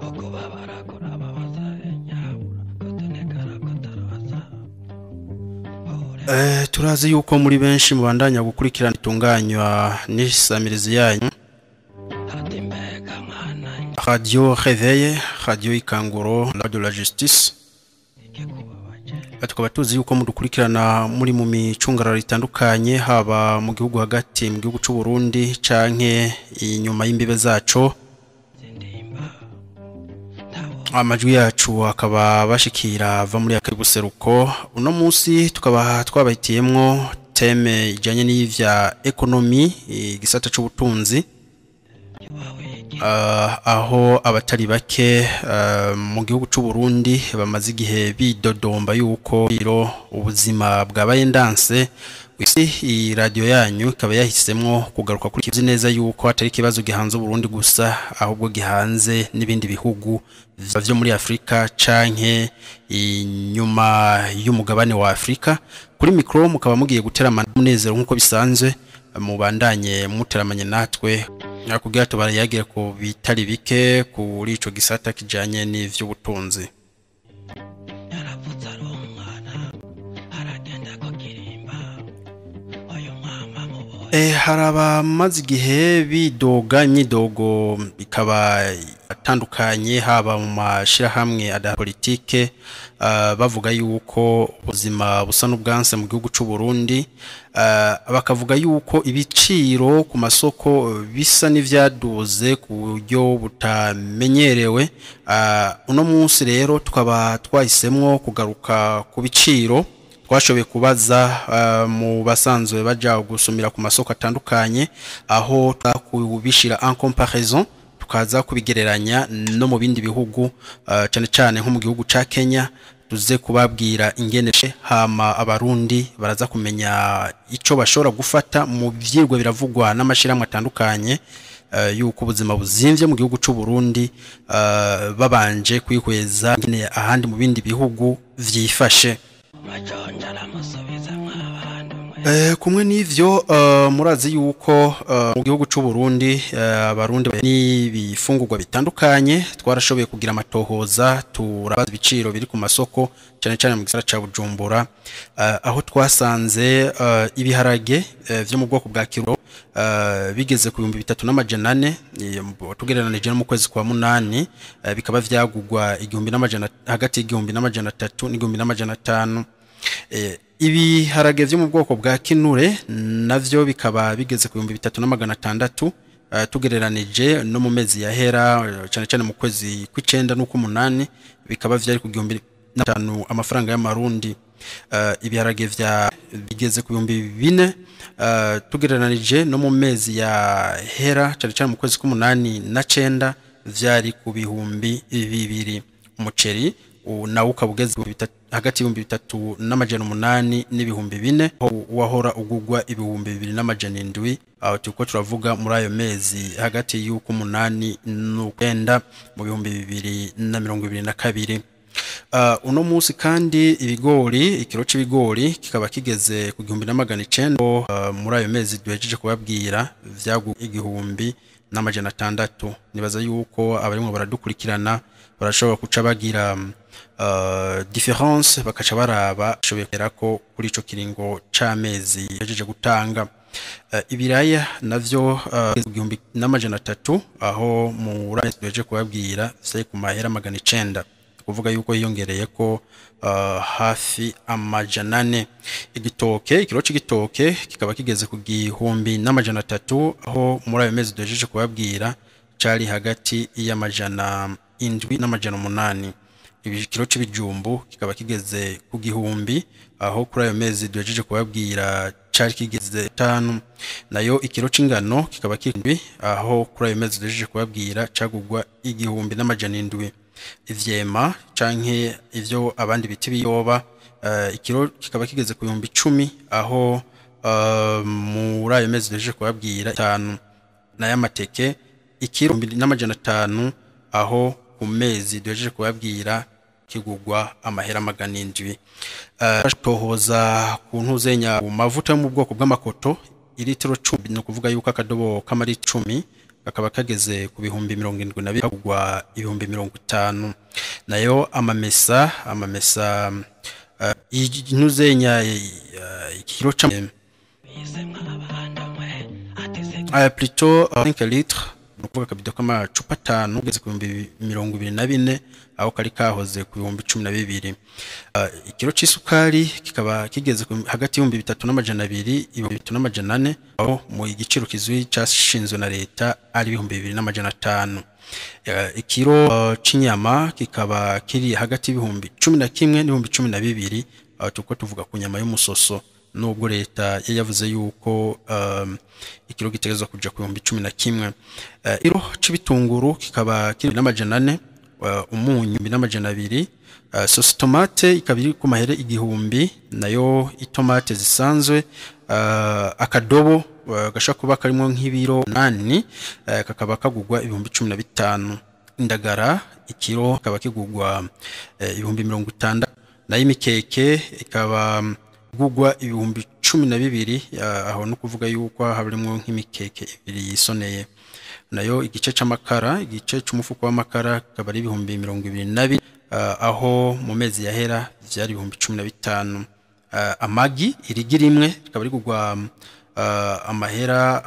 Ukubabara kurababaza nyabura kutonekara kutarabaza. Turazi yuko muri benshi mubandanya gukurikirana itunganywa n'isamirizi yanyu Ati mbega mwana Radio Réveil, Radio Ikanguro, la de la Justice. Ikikubabaje. Tukaba tuzi yuko mudukurikirana muri mu micungararo itandukanye, haba mu gihugu hagati mu gihugu c'u Burundi canke inyuma y'imbibe zaco. Zindimba. Amajwi yacu akaba bashikira ava muri akabuseruko. Uno munsi tukaba twabahitiyemwo thème ijanye n'ivya économie, igisata c'ubutunzi, aho abatari bake mu gihugu c'u Burundi bamaze igihe bidodomba yuko biro ubuzima bwabaye ndanse. Isi iyi radio yanyu ikaba yahisemwo kugaruka kuri kizi neza yuko atari ikibazo gihanze Burundi gusa, ahubwo gihanze n'ibindi bihugu vyo muri Afrika canke inyuma y'umugabane wa Afrika. Kuri micro mukaba mugiye guteramana umunezero nkuko bisanzwe, mubandanye muteramanye natwe kugira tubarayagire ku bitari bike kuri ico gisata kijanye n'ivy'ubutunzi. Yaravutse ari umwana aragenda ko kirimba uyu mwama mubonye. Hari abamaze igihe bidoga, imyidogo ikaba atandukanye, haba mu mashirahamwe ada politike, bavuga yuko ubuzima busa n'ubwanse mu gihugu c'u Burundi, bakavuga yuko ibiciro ku masoko bisa n'ivyaduze ku buryo butamenyerewe. Uno munsi rero tukaba twahisemwo kugaruka ku biciro. Twashoboye kubaza mu basanzwe baja gusumira ku masoko atandukanye, aho kubishira en comparaison, tukaza kubigereranya no mu bindi bihugu, cyane cyane nko mu gihugu ca Kenya. Tuze kubabwira ingene hama abarundi baraza kumenya ico bashobora gufata mu vyigwa biravugwa n'amashirahamwe atandukanye, yuko ubuzima buzimvye mu gihugu c'u Burundi, babanje kwihweza ingene ahandi mu bindi bihugu vyifashe. Majonja aramusubiza mw'abantu mwe. Kumwe n'ivyo, murazi yuko mu gihugu c'u Burundi, abarundi n'ibifungurwa bitandukanye. Twarashoboye kugira amatohoza, turabaza ibiciro biri ku masoko, cyane cyane mu gisagara ca Bujumbura, aho twasanze ibiharage vyo mu bwoko bwa kiro bigeze ku 3400, tugereranije no mu kwezi kwa munani, bikaba vyagugwa 1000, hagati y'1300 n'1500. Ibiharage vyo mu bwoko bwa kinure navyo bikaba bigeze ku 3600, tugereranije no mu mezi yahera, cyane cyane mu kwezi kw'icenda n'ukw'umunani, bikaba vyari ku 1005 amafaranga y'amarundi. Ibiharage vya bigeze ku 4000, tugereranije no mu mezi ya hera, cyane cyane mu kwezi k'umunani na cenda, vyari ku 2000. Umuceri nawo ukaba ugeze hagati y'3800 n'4000, aho wahora ugugwa 2700. Aho turiko turavuga muri ayo mezi hagati y'uko umunani n'ukwenda mu 2022. Uno munsi kandi ibigori, ikiro c'ibigori kikaba kigeze ku 1900. Muri ayo mezi duhejeje kubabwira vyagu 1600. Nibaza yuko abarimwo baradukurikirana barashobora kuca bagira différence, bakaca baraba shoboye ko kuri ico kiringo c'amezi yajeje gutanga. Ibiraya navyo 1300, aho muri amezi duhejeje kubabwira vyari ku mahera 900, kuvuga yuko hiyongereye ko hafi 400. Igitoke, ikiro c'igitoke kikaba kigeze ku 1300, aho muri ayo mezi duhejeje kubabwira cari hagati y'700 n'800. Ikiro c'ibijumbu kikaba kigeze ku 1000, aho kuri ayo mezi duhejeje kubabwira cari kigeze 5. Nayo ikiro c'ingano kikaba kiri, aho kuri ayo mezi duhejeje kubabwira cagugwa 1700. Ivyema canke ivyo abandi biti biyoba, ikiro kikaba kigeze ku 10,000, aho muri ayo mezi duhejeje kubabwira 5. Nayo amateke, ikiro 1500, aho ku mezi duhejeje kubabwira kigugwa amahera 700. Tohoza ku ntuzenya ku mavuta yo mu bwoko bw'amakoto, iritiro 10, ni ukuvuga yuko akadobo k'amari 10. kakaba kageze ku bihumbi 72 kagugwa ibihumbi 50. Nayo amamesa intuzenya ikiro ca plutôt 5 litres, nukuvuga kabido k'amacupa 5 ugeze ku bihumbi 24, aho kari kahoze ku bihumbi 12. Ikiro c'isukari kikaba kigeze hagati y'ibihumbi 3200 ibihumbi 3400, aho mu igiciro kizwi cashinzwe na leta ari ibihumbi 2500. Ikiro c'inyama kikaba kiri hagati y'ibihumbi 11 n'ibihumbi 12, tuko tuvuga ku nyama y'umusoso, nubwo leta yavuze yuko ikiro gitegerezwa kuja ku bihumbi 11. Ikiro c'ibitunguru kikaba kiri n'amajana 4, umunyu n'amajana 2, sauce tomate ikaba iri ku mahere 1000, nayo itomate zisanzwe akadobo gashobora kuba karimo nk'ibiro 8 kakaba kagugwa ibihumbi 15. Indagara ikiro kikaba kigugwa ibihumbi 60, nayo imikeke ikaba gugwa ibihumbi 12, aho no kuvuga yuko harimo nk'imikeke ibiri yisoneye. Nayo igice c'amakara, igice c'umufuko w'amakara kikaba ari ibihumbi 22, aho mu mezi yahera vyari ibihumbi 15. Amagi irigi rimwe rikaba rigugwa amahera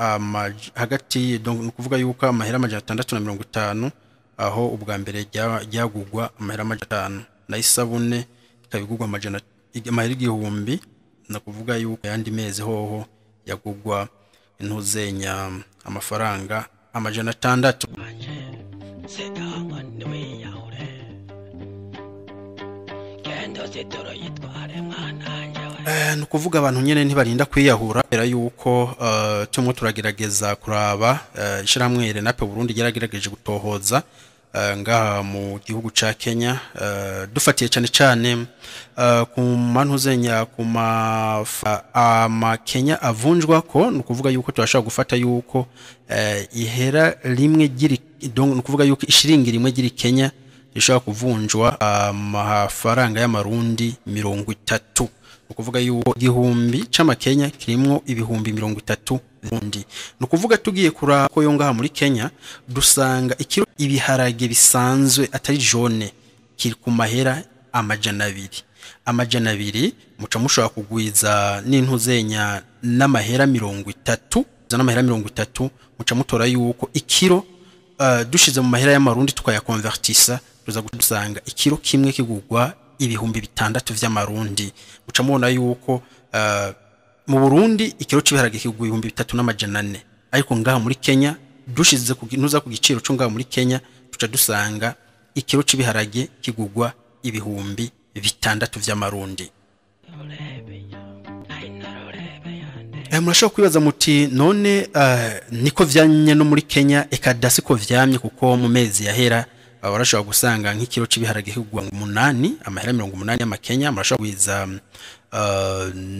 hagati, donc no kuvuga yuko amahera 650, aho ubwa mbere ryagugwa amahera 500. Na isabune ikaba igugwa amahera 1000, na kuvuga yuko yandi mezi hoho yagugwa intuzenya amafaranga 600. Nukuvuga abantu nyene ntibarinda kwiyahura, era yuko tumwe turagerageza kuraba ishiramwe RENAPE Burundi yaragerageje gutohoza ngaha mu gihugu ca Kenya, dufatiye cyane cyane ku mantuzenya ku ama Kenya avunjwa ko, nukuvuga yuko turashobora gufata yuko ihera rimwe giri, donc nukuvuga yuko ishiringi rimwe giri Kenya rishobora kuvunjwa amafaranga y'amarundi 30. Nukuvuga yuko igihumbi c'amakenya kirimwo ibihumbi 30 bundi. Nukuvuga tugiye kura ko yo ngaha muri Kenya dusanga ikiro ibiharage bisanzwe atari jaune kiri ku mahera 200. 200 muca mushobora kugwiza n'intuzenya n'amahera 30, n'amahera 30 muca mutora yuko ikiro dushize mu mahera y'amarundi tukayakonvertisa tuza gusanga ikiro kimwe kigugwa ibihumbi 6 vy'amarundi. Muca mubona yuko mu Burundi ikiro c'ibiharage kigugwa ibihumbi 3400, ariko ngaha muri Kenya dushize kunuza ku giciro cyo ngaha muri Kenya tuca dusanga ikiro c'ibiharage kigugwa ibihumbi 6 vy'amarundi. Murashobora kwibaza muti none niko vyamye no muri Kenya? Eka dasiko vyamye, kuko mu mezi yahera warashobora gusanga nk'ikiro c'ibiharage kigugwa 8, amahera 80 y'amakenya, murashobora kugwiza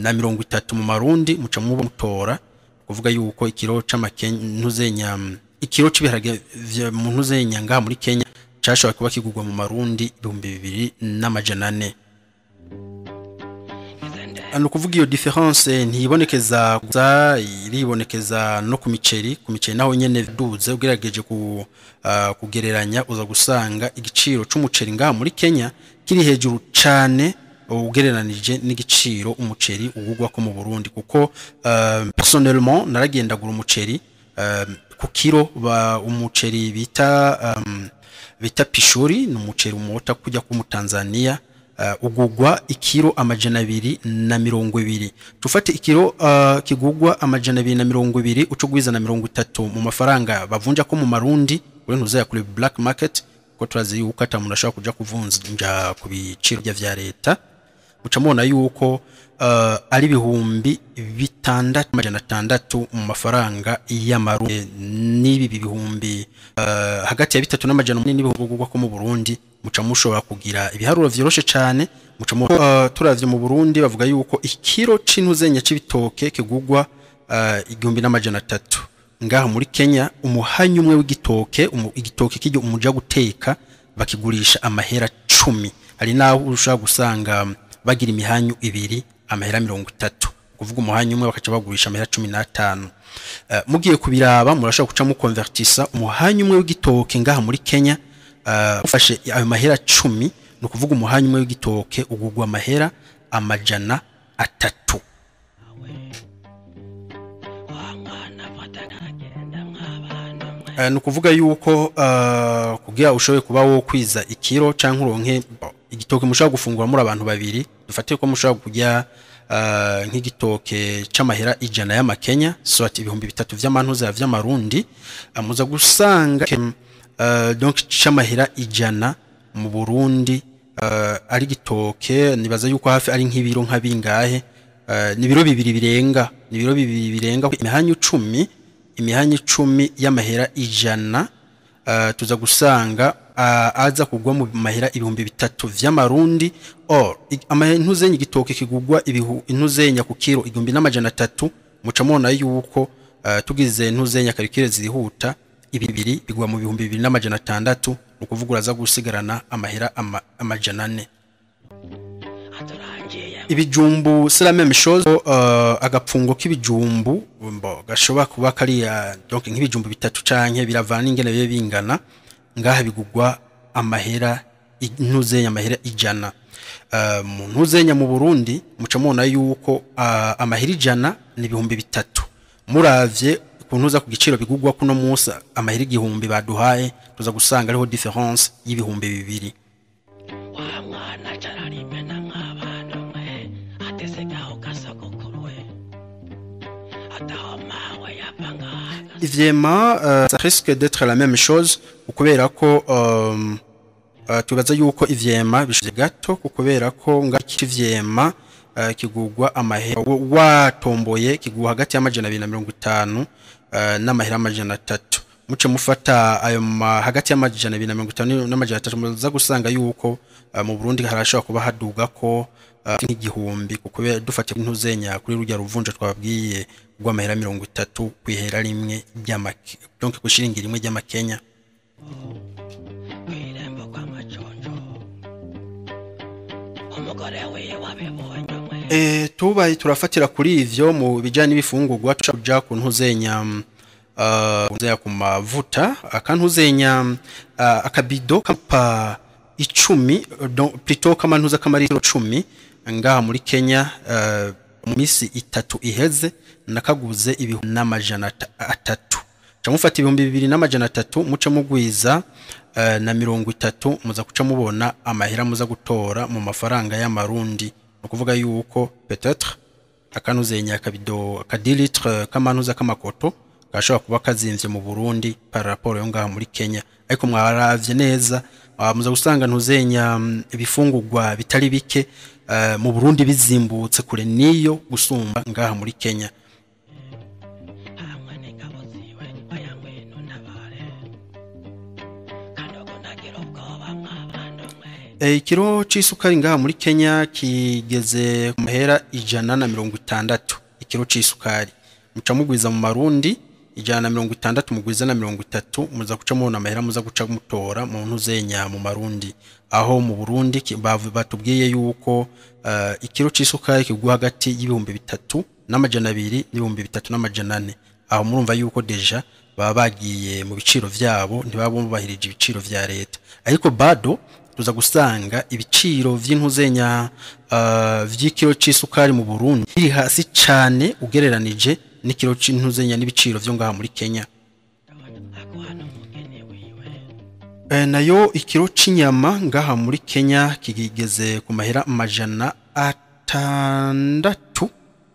na 30 mu marundi, muca muba mutora kuvuga yuko ikiro c'amakenya ntuzenya ikiro c'ibiharage mu ntuzenya ngaha muri Kenya cashobora kuba kigugwa mu marundi 2400. Nukuvuga iyo difference ntibonekeza gusa, iribonekeza no ku miceri. Ku miceri naho nyene duze ugerageje kugereranya uza gusanga igiciro c'umuceri ngaha muri Kenya kiri hejuru cane ugereranije n'igiciro umuceri ugugwa ko mu Burundi, kuko personnellement naragendagura umuceri ku kiro umuceri bita pishori, ni umuceri umota kujya ku mu Tanzania, ugugwa ikiro 220. Tufate ikiro kigugwa 220 ucugwiza na 30 mu mafaranga bavunja ko mu marundi, uri ntuzaya kuri black market, ko turazi yuko ata muntu ashobora kuja kuvunja ku biciro vya leta. Uca mubona yuko ari ibihumbi 6600 mu mafaranga y'amarundi, n'ibi bihumbi hagati ya 3800 n'ibihumbi kugugwa ko mu Burundi. Muca mushobora kugira ibiharuro vyoroshe cane. Muca turavye mu Burundi bavuga yuko ikiro c'intuzenya c'ibitoke kigugwa 1300. Ngaha muri Kenya umuhanyu umwe w'igitoke, igitoke kijyo umuja guteka bakigurisha amahera 10. Hari naho ushobora gusanga bagira imihanyu ibiri amahera 30. Ukuvuga umuhanyu umwe bakaca bagurisha amahera 15. Mugiye kubiraba, murashobora guca mukonvertisa umuhanyu umwe w'igitoke ngaha muri Kenya. Ufashe ayo mahera 10, ni ukuvuga umuhanyu umwe w'igitoke ugugwa amahera 300. Wa mwana afata aragenda mw'abantu mwe. Ni ukuvuga yuko kugira ushoboye kuba wo kwiza ikiro canke uronke igitoke mushobora gufungura muri abantu babiri, dufate ko mushobora kurya nk'igitoke c'amahera 100 y'amakenya, soit 3000 vy'amantuza vy'amarundi, muza gusanga donc c'amahera 100 mu Burundi ari gitoke, nibaza yuko hafi ari nk'ibiro nka bingahe, ni ibiro 2 birenga, ni ibiro 2 birenga. Imihanyu 10, imihanyu 10 y'amahera 100, tuza gusanga aza kugwa mu mahera 3000 vy'amarundi. Or intuzenya igitoke kigugwa intuzenya ku kiro 1300, muca mubona yuko tugize intuzenya karikire zihuta, ibibiri bigwa mu 2600, ni ukuvuga uraza gusigarana amahera 400. Aturangiye. Ibijumbu c'est la même chose. Agapfungo k'ibijumbu mbo gashobora kuba kariya, donc nk'ibijumbu bitatu canke biravana n'ingene bibe bingana, ngaha bigugwa amahera intuzenya amahera 100. Mu ntuzenya mu Burundi muca mubona yuko amahera 100 ni 3000. Muravye kuntuza ku giciro bigugwa kuno munsi amahera 1000 baduhaye, tuza gusanga ariho différence y'2000. Wa mwana cararimena mw'abantu mwe, atesigaho kasogokuru we, ataho mawe yapanga. Ivyema ça risque d'être la même chose, kubera ko tubaza yuko ivyema bishize gato, kubera ko ngaki ivyema kigugwa amahera watomboye kigugwa hagati y'250 n'amahera 300. Muce mufata ayo hagati y'250 n'300, muza gusanga yuko mu Burundi harashobora kuba haduga ko nk'igihumbi, kuko dufate ntuzenya kuri rujya ruvunja twababwiye rw'amahera 30 kwihera rimwe ry'amake, donc kushiringi rimwe ry'amakenya. Kw'irembo kw'amaconjo umugore wiwe wabibonye umwe. Tubaye turafatira kuri ivyo mu bijanye n'ibifungurwa, tuja ku ntuzenya ntuzenya ku mavuta. Akantuzenya akabido kapa 10, donc plutôt kamantuza kamaritiro 10 ngaha muri Kenya, mu misi 3 iheze nakaguze 2300. Ca mufata 2300 muca mugwiza na 30, muza kuca mubona amahera muza gutora mu mafaranga y'amarundi. Ni ukuvuga yuko peut-être akanuzenya akabido aka 10 litres kamanuza kamakoto gashobora kuba kazimvye mu Burundi par rapport yo ngaha muri Kenya. Ariko mwaravye neza, muza gusanga ntuzenya ibifungurwa bitari bike mu Burundi bizimbutse kure niyo gusumba ngaha muri Kenya. Hamwe n'ingabo ziwe oya ngwino ntabare kanogo ntagira ubwoba mw'abantu mwe. Ikiro c'isukari ngaha muri Kenya kigeze ku mahera 160. Ikiro c'isukari muca mugwiza mu marundi 160 mugwiza na 30, muza guca mubona amahera muza guca mutora mu ntuzenya mu marundi. Aho mu Burundi batubwiye yuko ikiro c'isukari kigwa hagati y'3200 n'3400. Aho murumva yuko déjà baba bagiye mu biciro vyabo, ntibaba bubahirije ibiciro vya leta. Ariko bado tuza gusanga ibiciro vy'intuzenya vy'ikiro c'isukari mu Burundi biri hasi cane ugereranije n'ikiro c'intuzenya n'ibiciro vyo ngaha muri Kenya. Aguhana umugeni wiwe. Nayo ikiro c'inyama ngaha muri Kenya kigeze ku mahera 600,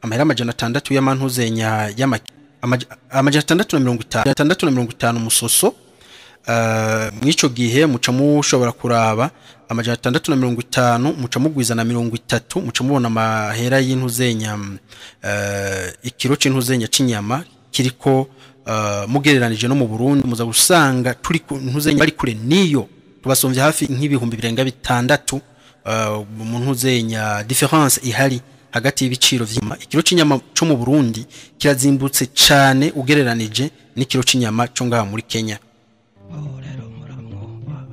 amahera 600 y'amantuzenya 650, 650 musoso. Mw'ico gihe muca mushobora kuraba 650 muca mugwiza na 30, muca mubona amahera y'intuzenya ikiro c'intuzenya c'inyama kiriko. Mugereranije no mu Burundi, muza gusanga turi ku ntuzenya bari kure niyo, tubasomvye hafi nk'ibihumbi birenga 600 mu ntuzenya différence ihari hagati y'ibiciro vy'inyama. Ikiro c'inyama co mu Burundi kirazimbutse cane ugereranije n'ikiro c'inyama co ngaha muri Kenya. Rero muramwumva.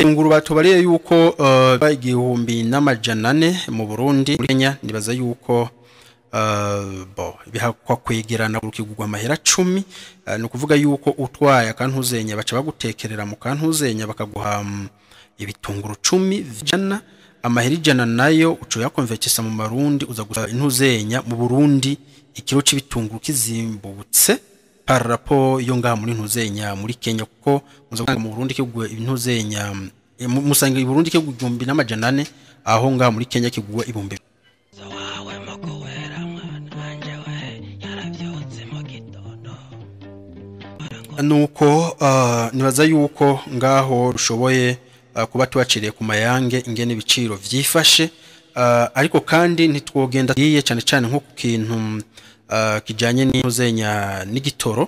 Inguru batubariye yuko 1400 mu Burundi, muri Kenya nibaza yuko bo bihakwa kwegerana kigugwa amahera 10. Ni ukuvuga yuko utwaye akantuzenya baca bagutekerera mu kantuzenya bakaguha ibitunguru 10 vijana, amahera 100 nayo uco yakonvertisa mu marundi uza gusa intuzenya mu Burundi ikiro c'ibitunguru kizimbutse par rapport yo ngaha muri ntuzenya muri Kenya, kuko muza gusanga mu Burundi kigugwa intuzenya musanga i Burundi kigugwa 1400 aho ngaha muri Kenya kigugwa 2000. So wawe mukowera mwana wanje we yaravyutse mu gitondo. Nuko nibaza yuko ngaho rushoboye kuba tubaciriye ku mayange ingene ibiciro vyifashe, ariko kandi ntitwogenda giye cyane cyane nko ku kintu kijanye n'intuzenya n'igitoro.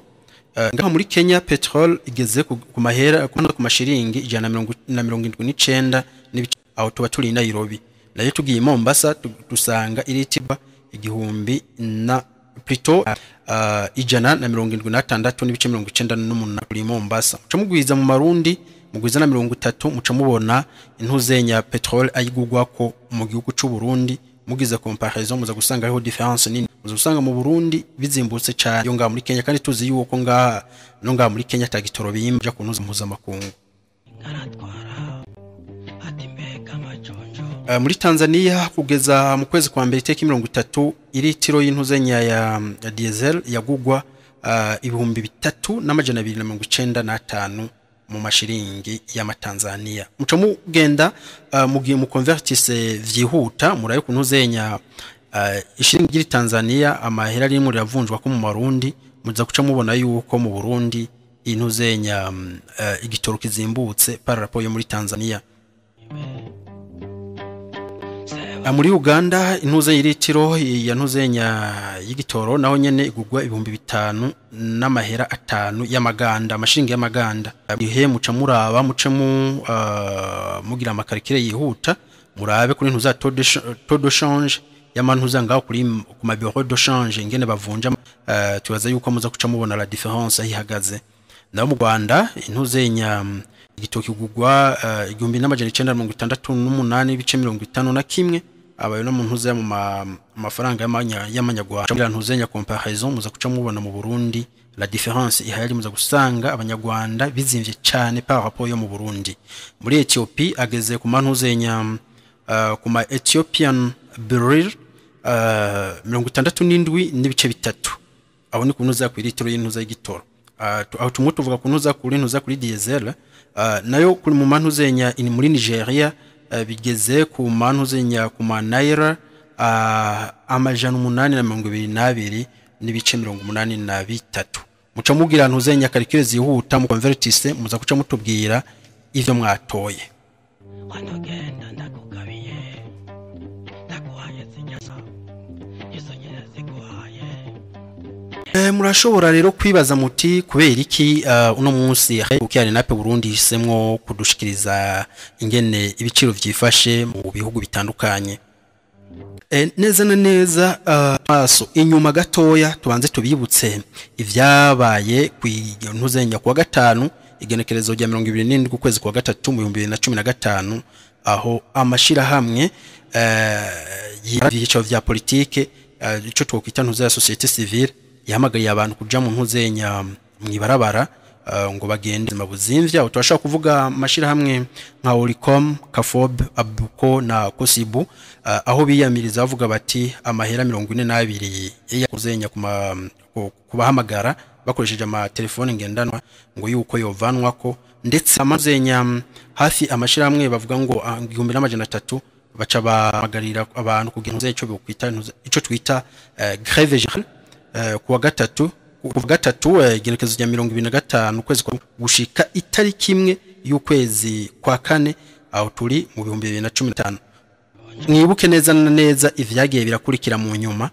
Ngaho muri Kenya petrol igeze ku mahera ku mashiringi 179 n'ibice, aho tuba turi i Nairobi. Nayo tugiye i Mombasa dusanga iritiba igihumbi na plutôt 176.98 kuri Mombasa. Muca mugwiza mu marundi mugwiza na 30, muca mubona intuzenya petrol ayigugwako mu gihugu c'u Burundi. Mugize comparaison muza gusanga hariho difference nini, muza gusanga mu Burundi bizimbutse cyane yo ngaha muri Kenya, kandi tuzi yuko ngaha no ngaha muri Kenya tagitoro biyimba kunuza mpuzamakungu. Aratwara ati mbega amajonjo. Muri Tanzania kugeza mu kwezi kwa mbere itariki 30 iritiro y'intuzenya ya diesel yagugwa 3295 mu mashiringi y'amatanzania. Muca mugenda mugiye mu convertise vyihuta murayo kuntuzenya ishiringi ry'i Tanzania amahera rimwe riravunjwa ko mu marundi, muza kuca mubona yuko mu Burundi intuzenya igitoro kizimbutse par rapport yo muri Tanzania. Muri Uganda intuze iritiro ya ntuzenya y'igitoro naho nyene igugwa 5000 n'amahera 5 y'amaganda, amashiringi y'amaganda. Ihe muca muraba muce mu mugira amakarikire yihuta murabe kuri ntuza taux de change y'amantuza ngaho kuri ku ma bureau de change ingene bavunja, tubaza yuko muza kuca mubona la différence aho ihagaze. Naho mu Rwanda intuzenya igitoki kugugwa 1968.51 abayo no mu ntuze mu mafaranga y'amanyarwanda. Kugira ntuzenya comparaison muza kuca mubona mu Burundi la différence ihari, muza gusanga abanyarwanda bizimvye cyane par rapport yo mu Burundi. Muri Ethiopia ageze ku mantuzenya ku ma Ethiopian birr 67.3, aho ni kunuza ku litiro y'intuza y'igitoro. Aho tumwe tuvuga kunuza kuri ntuza kuri diesel, nayo kuri mu mantuzenya in muri Nigeria bigeze ku mantuzenya ku ma naira 822.83. Muca mugira ntuzenya calcul zihuta mu convertise muza kuca mutubwira ivyo mwatoye. Wanogenda ndakugabiye ndakuhaye zinyasa izo nyene ziguhaye. Murashobora rero kwibaza muti kubera iki uno munsi kuki Renape Burundi isemwo kudushikiriza ingene ibiciro vyifashe mu bihugu bitandukanye. Neza na neza maso inyuma gatoya tubanze tubibutse ivyabaye ku ntuzenya kuwa gatanu igenekerezo rya 27 ukwezi kwa gatatu mu 2015, aho amashirahamwe y'ibyiciro vya politike ico twokwita ntuze ya société civile yahamagariye abantu kuja mu ntuzenya mwibarabara ngo bagende mabuzimvya. Aho turashaka kuvuga amashirahamwe nka Olicom, Kafob, Abuko na Kosibu, aho biyamiriza bavuga bati amahera 42 yakuzenya kubahamagara bakoresheje amatelefone ngendanwa ngo yuko yovanwako, ndetse amazenya hafi amashirahamwe bavuga ngo 1300 baca bahamagarira abantu kugira ngo ico bokwita ico twita grève générale kuwa gatatu kuva gatatu igenekerezo rya 25 ukwezi kwa gushika itariki imwe y'ukwezi kwa kane, aho turi mu 2015. Mwibuke neza na neza ivyagiye birakurikira mu nyuma.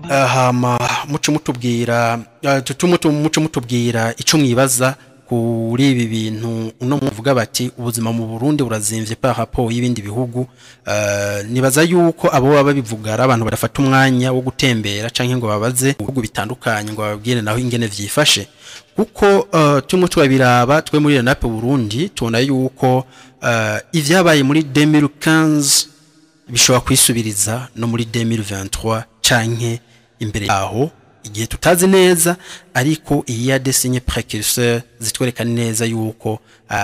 Hama muce mutubwira muce mutubwira ico mwibaza kuri ibi bintu uno muvuga bati ubuzima mu Burundi burazimvye par rapport y'ibindi bihugu. Nibaza yuko abo baba bivuga ari abantu badafata umwanya wo gutembera canke ngo babaze ibihugu bitandukanye ngo bababwire naho ingene vyifashe, kuko tumwe tubabiraba twe muri Renape Burundi tubona yuko ivyabaye muri 2015 Bishobora kwisubiriza no muri 2023 canke imbere yaho, igihe tutazi neza, ariko iyi ya des signes précurseurs zitwereka neza yuko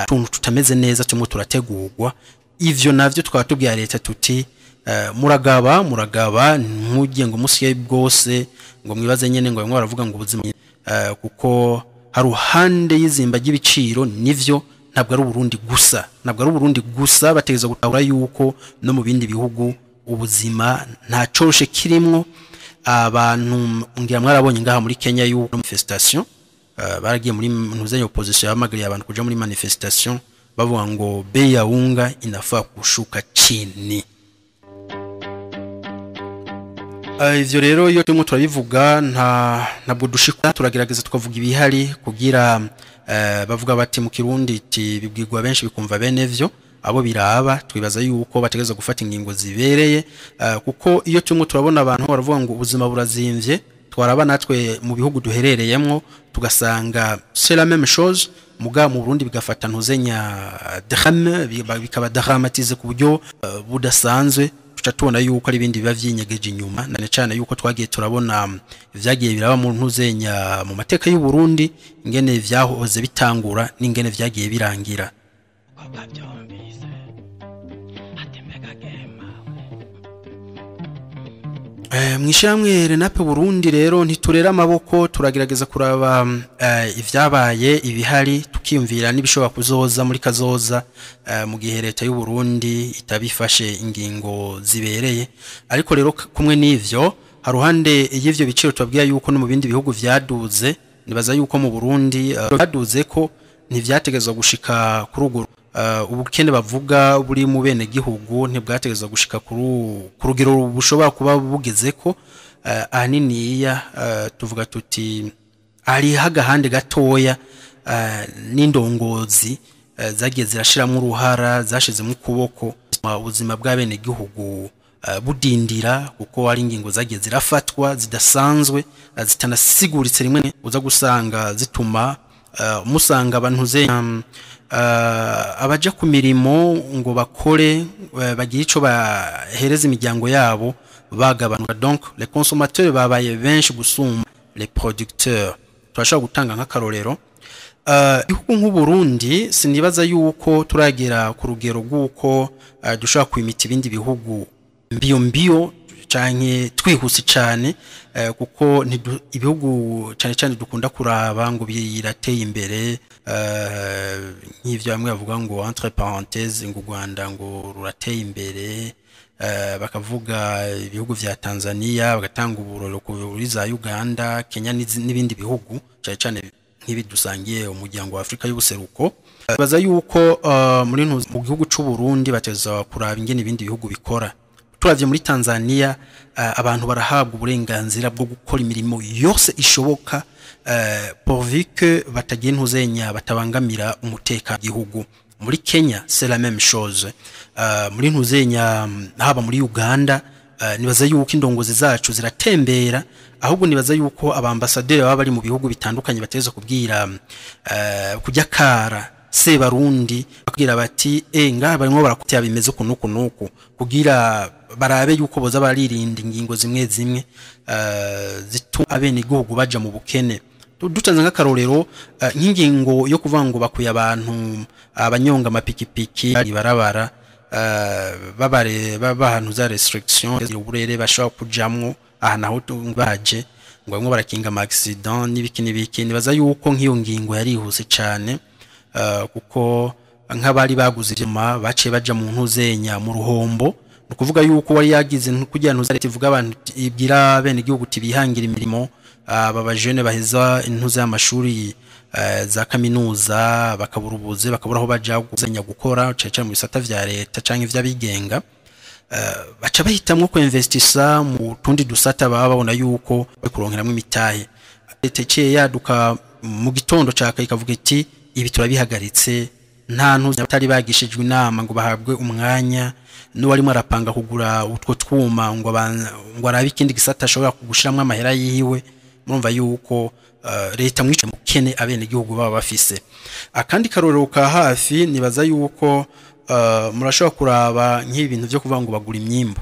tuntu tutameze neza tumwe turategurwa. Ivyo navyo twaba tubwira leta tuti muragaba, muragaba, ntujye ngo musiye bwose ngo mwibaze nyene ngo bamwe baravuga ngo ubuzima, kuko haruhande y'izimba ry'ibiciro, nivyo, ntabwo ari Uburundi gusa, ntabwo ari Uburundi gusa. Bategeza gutahura yuko no mu bindi bihugu ubuzima nta coroshe kirimwo. Abantu ngira mwarabonye ngaha muri Kenya yuko manifestation baragiye muri ntuzanye, opposition yahamagariye abantu kuja muri manifestation bavuga ngo bei ya unga inafaa kushuka chini. Ivyo rero iyo turimo turabivuga ntabwo dushika, turagerageza tukavuga ibihari kugira bavuga bati mu Kirundi iti bibwirwa benshi bikumva bene vyo. Abo biraba twibaza yuko bategeza gufata ingingo zibereye, kuko iyo turimo turabona abantu baravuga ngo ubuzima burazimvye, twaraba natwe mu bihugu duherereyemwo tugasanga c'est la même chose, muga mu Burundi bigafata ntuzenya drame, bikaba dramatisé ku buryo budasanzwe. Tuca tubona yuko ari ibindi biba vyinyegeje inyuma, na cyane yuko twagiye turabona vyagiye biraba mu ntuzenya mu mateka y'u Burundi, ingene vyahoze bitangura n'ingene vyagiye birangira. Umukobwa abyumvise ati mbega gema. Mw'ishyirahamwe Renape Burundi rero ntiturera amaboko, turagerageza kuraba ivyabaye, ibihari, tukiyumvira n'ibishobora kuzoza muri kazoza mu gihe leta y'u Burundi itabifashe ingingo zibereye. Ariko rero kumwe n'ivyo, haruhande y'ivyo biciro tubabwira yuko no mu bindi bihugu vyaduze, nibaza yuko mu Burundi vyaduze ko ntivyategezwa gushika kuri urwo ubukene bavuga buri mu bene gihugu, ntibwategezwa gushika ku rugero bushobora kuba bugeze ko ahaniniya tuvuga tuti hariho agahande gatoya n'indongozi zagiye zirashiramo uruhara, zashizemo ukuboko, ubuzima bw'abene gihugu budindira, kuko hari ingingo zagiye zirafatwa zidasanzwe, zitanasiguritse, rimwe uza gusanga zituma musanga abantu ze abaja ku mirimo ngo bakore, bagire ico bahereza imiryango yabo bagabanuka. Donc les consommateurs babaye benshi gusumba les producteurs. Turashobora gutanga nk'akarorero igihugu nk'u Burundi. Sinibaza yuko turagera ku rugero rw'uko dushobora kwimita ibindi bihugu mbiyo mbiyo canke twihuse cane, kuko ibihugu cane cane dukunda kuraba ngo birateye imbere, nk'ivyo bamwe bavuga ngo entre parenthèses ngo u Rwanda ngo rurateye imbere, bakavuga ibihugu vya Tanzania, bagatanga uburoro kuri za Uganda, Kenya n'ibindi bihugu cane cane nk'ibi dusangiye umuryango wa Afrika y'ubuseruko. Baza yuko muri mu gihugu c'u Burundi bateza kuraba ingene ibindi bihugu bikora. Turavye muri Tanzania, abantu barahabwa uburenganzira bwo gukora imirimo yose ishoboka, pourvu que batagira intuzenya batabangamira umutekano w'igihugu. Muri Kenya c'est la même chose, muri ntuzenya haba muri Uganda. Nibaza yuko indongozi zacu ziratembera, ahubwo nibaza yuko abambasaderi baba bari mu bihugu bitandukanye bateza kubwira kujya kara Sebarundi, bakubwira bati ngaha barimo barakutya, bimeze uku nuku nuku, kugira barabe yuko boza baririnda ingingo zimwe zimwe zituma abenegihugu baja mu bukene. Dutanze nk'akarorero nk'ingingo yo kuvuga ngo bakuye abantu abanyonga amapikipiki ibarabara, babare babahantu za restriction uburere bashobora kujamwo aha naho baje ngo bamwe barakinga ama accident n'ibiki n'ibiki. Nibaza yuko nk'iyo ngingo yarihuse cane, kuko nk'abari baguze ivyuma baciye baja mu ntuzenya mu ruhombo. Ni ukuvuga yuko wari yagize kugira ntuza leta ivuga abantu, ibwira bene igihugu uti bihangira imirimo, aba bajene baheza intuza y'amashuri za kaminuza bakabura ubuze, bakabura aho baja guzenya gukora, cane cane mu bisata vya leta canke ivy'abigenga, baca bahitamwo kuinvestisa mu tundi dusata baba babona yuko bari kuronkeramwo imitahe. Leta iciye yaduka mu gitondo caka ikavuga iti ibi turabihagaritse, nta ntuzi batari bagishijwe inama ngo bahabwe umwanya, n'uwarimo arapanga kugura utwo twuma ngo ngo arabe ikindi gisata ashobora kugushiramwo amahera yiwe. Murumva yuko leta mwice mukene abene gihugu baba bafise. Akandi karorero ka hafi, nibaza yuko murashobora kuraba nk'ibintu byo kuvuga ngo bagura imyimbo.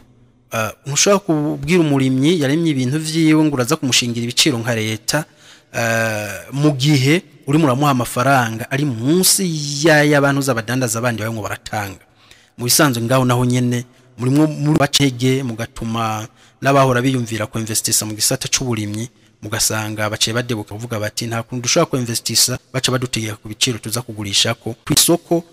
Ntushobora kubwira umurimyi yaremye ibintu vyiwe ngo uraza kumushingira ibiciro nka leta, mu gihe uri muramuha amafaranga ari munsi y'abantu z'abadandaza abandi bawe ngo baratanga. Mu bisanzwe ngaho naho nyene murimwo muri bacege, mugatuma n'abahora biyumvira ko investisa mu gisata c'uburimyi, mugasanga baciye badebuka kuvuga bati nta kuntu dushobora ko investisa, baca badutegeka ku biciro tuza kugurisha ko ku isoko.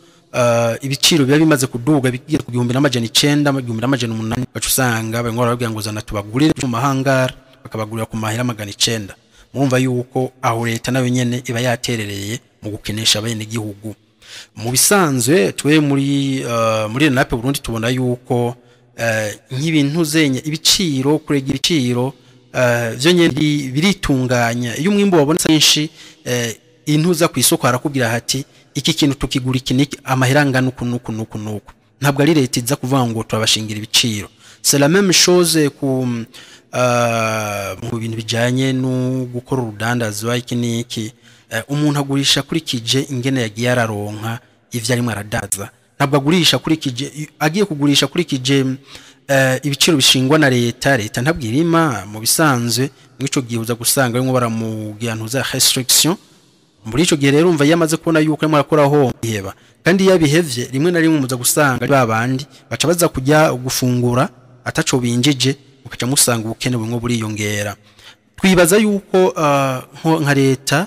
Ibiciro biba bimaze kuduga bigiye ku 1900, 1800, baca usanga barimo barababwira ngo zana tubagurire mu mahangara, bakabagurira ku mahera 900. Murumva yuko aho leta nayo nyene iba yaterereye mu gukenesha abene gihugu. Mu bisanzwe twe muri RENAPE Burundi tubona yuko nk'ibintu zenye ibiciro, kurega ibiciro vyo nyene biritunganya. Iyo umwimbo wabonetse mwinshi, intuza ku isoko harakubwira hati iki kintu tukigura iki niki amahera angana uku nuku nuku nuku. Ntabwo ari leta iza kuvuga ngo turabashingira ibiciro. C'est la même chose ku mu bintu bijanye no gukora urudandazwa iki niki. Umuntu agurisha akurikije ingene yagiye araronka ivyo arimwo aradaza. Ntabwo agurisha akurikije, agiye kugurisha akurikije ibiciro bishingwa na leta. Leta ntabwo irima mu bisanzwe. Mw'ico gihe uza gusanga barimo baramugira ntuza restriction. Muri ico gihe rero umva yamaze kubona yuko arimo arakoraho iheba, kandi iyo abihevye rimwe na rimwe muza gusanga ari babandi baca baza kujya gufungura ataco binjije, mukaca musanga ubukene bumwe buriyongera. Twibaza yuko nka leta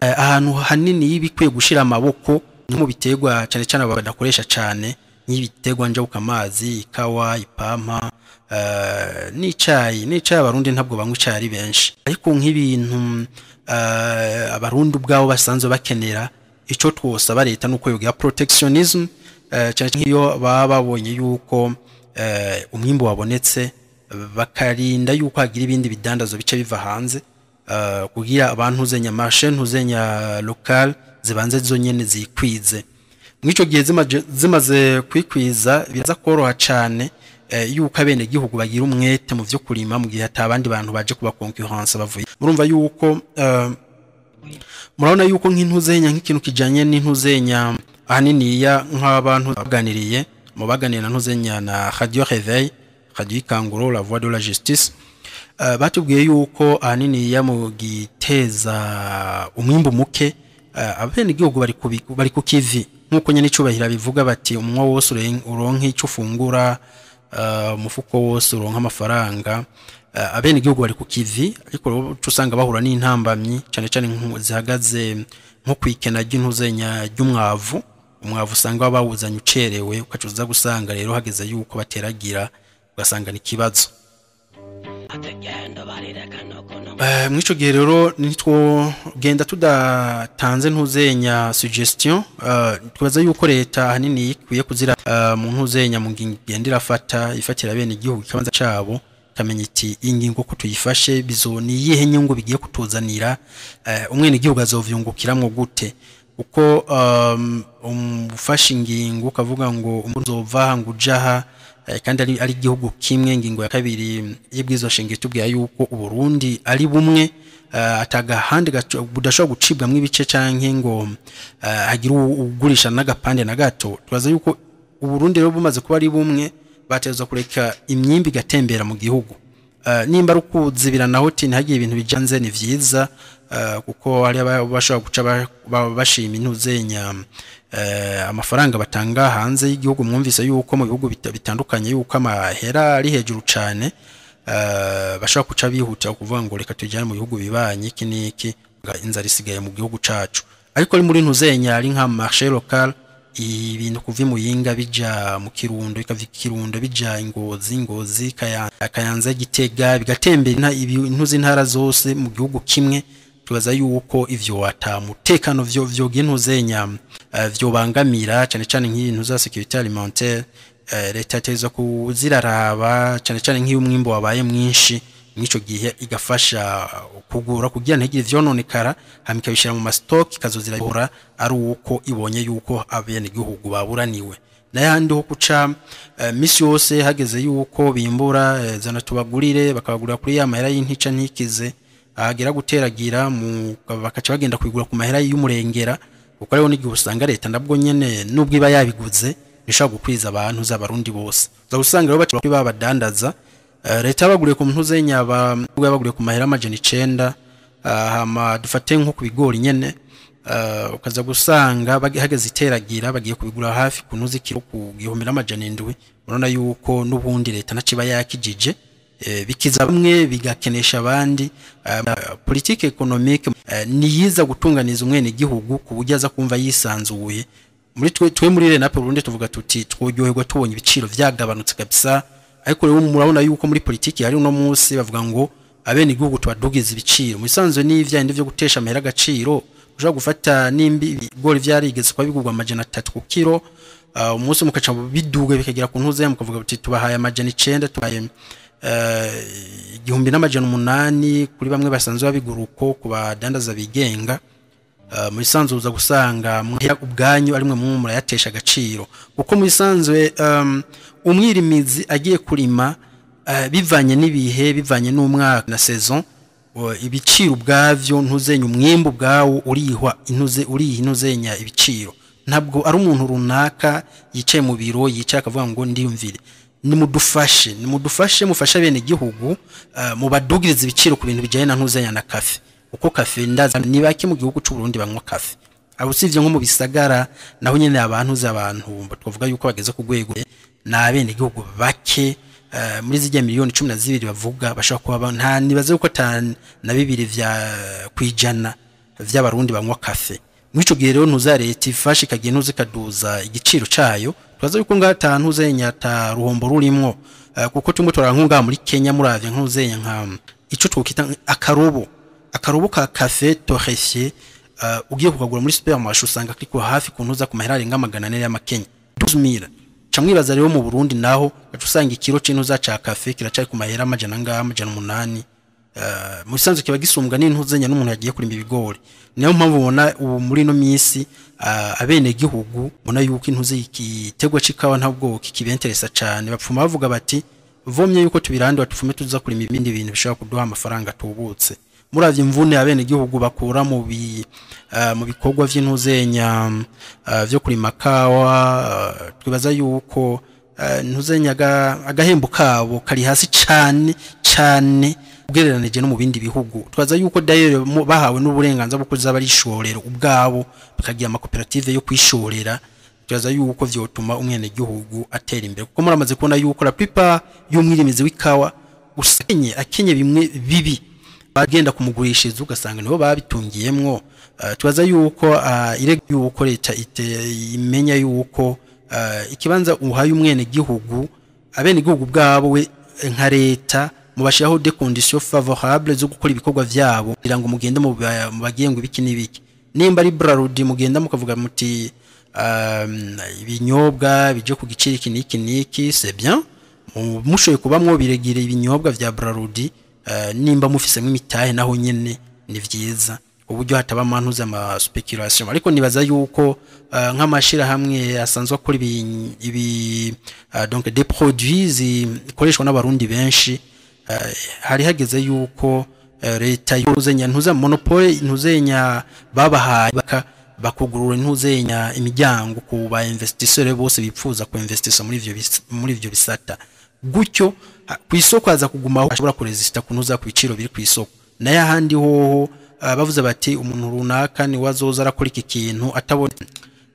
ahantu hanini y'ibikwiye gushira amaboko ni mu biterwa, cyane cyane aba badakoresha cyane nk'ibiterwa njabukamazi, ikawa, ipampa, n'icayi. N'icayi abarundi ntabwo banywa icayi ari benshi, ariko nk'ibintu abarundi ubwabo basanzwe bakenera, ico twosaba leta nuko yogira protectionism, cyane cyane nk'iyo baba babonye yuko umwimbu wabonetse, bakarinda yuko hagira ibindi bidandazo bice biva hanze, kugira abantu zenya marché ntuzenya local zibanze zo nyene zikwize. Mw'ico gihe zimaze kwikwiza, biraza koroha cane yuko abene gihugu bagira umwete mu vyo kurima, mu gihe atabandi bantu baje kuba concurrence bavuye. Murumva yuko murabona yuko nk'intuzenya, nk'ikintu kijanye n'intuzenya, ahaniniya nk'abantu baganiriye mu baganira na ntuzenya na Radio Réveil, Radio Ikanguro, la voix de la justice, batubwiye yuko ahaniniya mu giteza umwimbu muke, abene gihugu bari ku kivi, nkuko nyene icubahira bivuga bati umunwa wose uronke ico ufungura, umufuko wose uronke amafaranga. Abene gihugu bari ku kivi, ariko rero uca usanga bahura n'intambamyi cyane cyane zihagaze nko kwikena ry'intuzenya ry'umwavu. Umwavu usanga bawuzanye ucerewe, ukaca uza gusanga rero hageze yuko bateragira ugasanga ni ikibazo. Ategendo barireka nukuntu. Mw'ico gihe rero nitwogenda tudatanze ntuzenya suggestion. Twibaza yuko leta ahanini ikwiye kuzira mu ntuzenya mu ngingo igenda irafata, ifatira bene igihugu ikibanza cabo, ikamenya iti iyi ngingo ko tuyifashe bizo ni iyihe nyungu bigiye kutuzanira, umwene igihugu azovyungukiramwo gute? Kuko ufashe ingingo ukavuga ngo uzova aha ngo uja aha, kandi ari igihugu kimwe. Ingingo ya kabiri y'ibwirizwa shingiro itubwira yuko Uburundi ari bumwe, atagahandi budashobora gucibwamwo ibice canke ngo hagire ugurisha n'agapande na gato. Twaza yuko Uburundi rero bumaze kuba ari bumwe, bategerezwa kureka imyimbi igatembera mu gihugu. Nimba ari ukuzibira naho uti ntihagire ibintu bijanze, ni vyiza, kuko hari bashobora guca bashima intuzenya amafaranga batanga hanze y'igihugu. Mwumvise yuko mu bihugu bitandukanye yuko amahera ari hejuru cane, bashobora guca bihutira kuvuga ngo reka tujyane mu bihugu bibanyi iki n'iki, inzara isigaye mu gihugu cacu. Ariko ari muri ntuzenya ari nka marché local, ibintu kuva i Muyinga bija mu Kirundo, bikava i Kirundo bija i Ngozi, Ngozi, Kayanza, Gitega, bigatembera ibintu z'intara zose mu gihugu kimwe. Tubaza yuko ivyo ata mutekano vyo ntuzenya vyobangamira, cane cane nk'ibintu za sécurité alimentaire. Leta yategerezwa kuziraraba, cane cane nk'iyo umwimbu wabaye mwinshi, mw'ico gihe igafasha kugura kugira ntihagire ivyononekara, hama ikabishira mu mastock, ikazozira ari uko ibonye yuko abenegihugu baburaniwe. N'ayandi ho kuca misi yose hageze yuko bimbura, zana tubagurire, bakabagurira kuri ya mahera y'intica ntikize. Ahagera guteragira bakaca bagenda kubigura ku mahera y'umurengera, kuko ariho n'igihe usanga leta nabwo nyene nubwo iba yabiguze ishobora gukwiza abantu z'abarundi bose. Uza gusanga rero baca babadandaza, leta yabaguriye ku ntuzenya, yabaguriye ku mahera 900. Hama dufate nko ku bigori nyene, ukaza gusanga hageze iteragira bagiye kubigura hafi ku ntuzi kiro ku 1700. Urabona yuko n'ubundi leta naciba yakijije, bikiza bamwe bigakenesha abandi. Politique économique niyiza gutunganiza umwene gihugu ku buryo aza kumva yisanzuye. Muri twe muri RENAPE Burundi tuvuga tuti tworyoherwa tubonye ibiciro vyagabanutse kabisa, ariko rero murabona yuko muri politiki hari uno munsi bavuga ngo abene igihugu tubadugiza ibiciro. Mu isanzwe n'ivyandi vyo gutesha amahera agaciro, ushobora gufata nimbi ibigori vyarigeze kuba bigurwa 300 ku kiro, umunsi mukaca biduga bikagera ku ntuze, mukavuga buti tubahaye 900, tubahaye 1800 kuri bamwe basanzwe babigura uko ku badandaza bigenga. Mu bisanzwe uza gusanga muhera ubwanyu ari mwe murayatesha agaciro, kuko mu bisanzwe umwirimizi agiye kurima, bivanye n'ibihe, bivanye n'umwaka na saison, ibiciro ubwavyo ntuzenya umwimbu ubwawo urihwa intuze uriha intuzenya ibiciro. Ntabwo ari umuntu runaka yicaye mu biro yicaye akavuga ngo ndiyumvire. Nimudufashe mufashe bene gihugu, mubadugirize ibiciro ku bintu bijanye na ntuzenya na kafe, uko kafe ndaza ni bake mu gihugu c'u Burundi banywa kafe. Abo usivye nko mu bisagara naho nyene abantu z'abantu twavuga yuko bageze ku rwego na bene gihugu bake, muri zijya miliyoni 12 bavuga bashaka kuba nta nibaze uko 52 vya kwijana vy'abarundi banywa kafe. Muri ico gihe rero ntuza leta ifashe ikagiye ntuze ikaduza igiciro cayo, twaza yuko ngata ntuzenya ta ruhombo rurimwo, kuko tumwe turankunga muri Kenya muravye ntuzenya nka ico twokita akarobo ka café torréfié, ugiye kukagura muri supermarché usanga kiriko hafi ku ntuza ku mahera arenga 400 y'amakenya 12000. Camwibaza rero mu Burundi naho usanga ikiro c'intuza ca café kiracari ku mahera 800. Mu bisanzwe kiba gisumbwa n'intuzenya n'umuntu yagiye kurima ibigori. Niyo mpamvu ubona ubu muri no minsi abene gihugu ubona yuko intuze igitegwa c'ikawa ntabwo kikibenteresa cane, bapfuma bavuga bati vomye yuko tubirandura tupfume tuza kurima ibindi bintu bishobora kuduha amafaranga tubutse. Muravye imvune abene gihugu bakura mu bikorwa vy'intuzenya vyo kurima kawa, twibaza yuko ntuzenya agahembo kabo kari hasi cane cane ugereranije no mu bindi bihugu. Twaza yuko d'ailleurs bahawe n'uburenganzira bwo kuza barishorera ubwabo bakagira amakoperative yo kwishorera, twaza yuko vyotuma umwene gihugu atera imbere, kuko muramaze kubona yuko la plupart y'umwirimizi w'ikawa usenye akenye bimwe bibi bagenda kumugurishiriza ugasanga nibo babitungiyemwo. Twaza yuko irega yuko leta imenya yuko ikibanza uhaye umwene gihugu abene gihugu bwabo we nka leta mubashiraho des conditions favorables zo gukora ibikorwa vyabo kugira ngo mugende mu bagiye ngo ibiki nibiki. Nimba ari Brarudi mugenda mukavuga muti ibinyobwa bije ku giciro iki niki niki, c'est bien, mushoye kubamwo biregire ibinyobwa vya Brarudi, nimba mufisemo imitahe naho nyene ni vyiza uburyo hataba amantu ama speculation. Ariko nibaza yuko nk'amashira hamwe asanzwe akora ibi donc des produits zikoreshwa n'abarundi benshi, hari hageze yuko leta yuzenya ntuza monopole ntuzenya babahaye bakugurura ntuzenya imiryango ku ba investisseurs bose bipfuza ku investissa muri ivyo bisata, gutyo ku isoko aza kugumaho ashobora kuresista kunuza ku biciro biri ku isoko. Naye ahandi hoho bavuze bati umuntu runaka ni wazoza arakora iki kintu atabona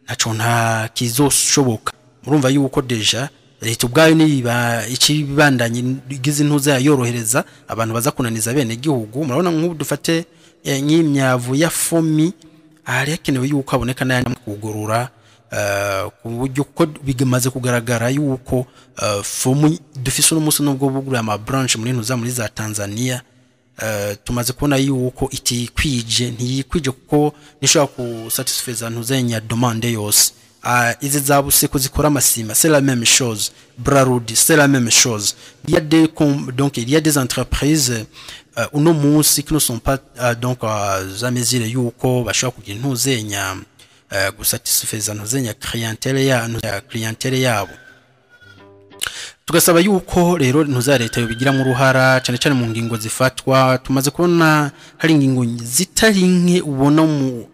ntaco nta kizoshoboka. Murumva yuko deja leta ubwayo niba ikibandanye igize intuza yorohereza abantu baza kunaniza bene gihugu. Murabona nk'ubu dufate nk'imyavu ya fomi, hari hakenewe yuko aboneka n'ayandi kugurura ku buryo ko bimaze kugaragara yuko fomu dufise uno munsi nubwo bugura ama branch muri ntuza muri za Tanzania, tumaze kubona yuko itikwije ntiyikwije kuko nishobora kusatisfeza ntuzenya demande yose. Izi za buseko zikora amasima c'est la même chose, Brarudi c'est la même chose. Il y a des donc il y a des entreprises uno munsi qui ne sont pas donc à mesure yuko bashobora kugira ntuzenya gusatisfeza ntuzenya clientèle ya clientèle yabo. Tugasaba yuko rero ntuza leta yobigiramo uruhara, cyane cyane mu ngingo zifatwa. Tumaze kubona hari ingingo zitari nke ubona mu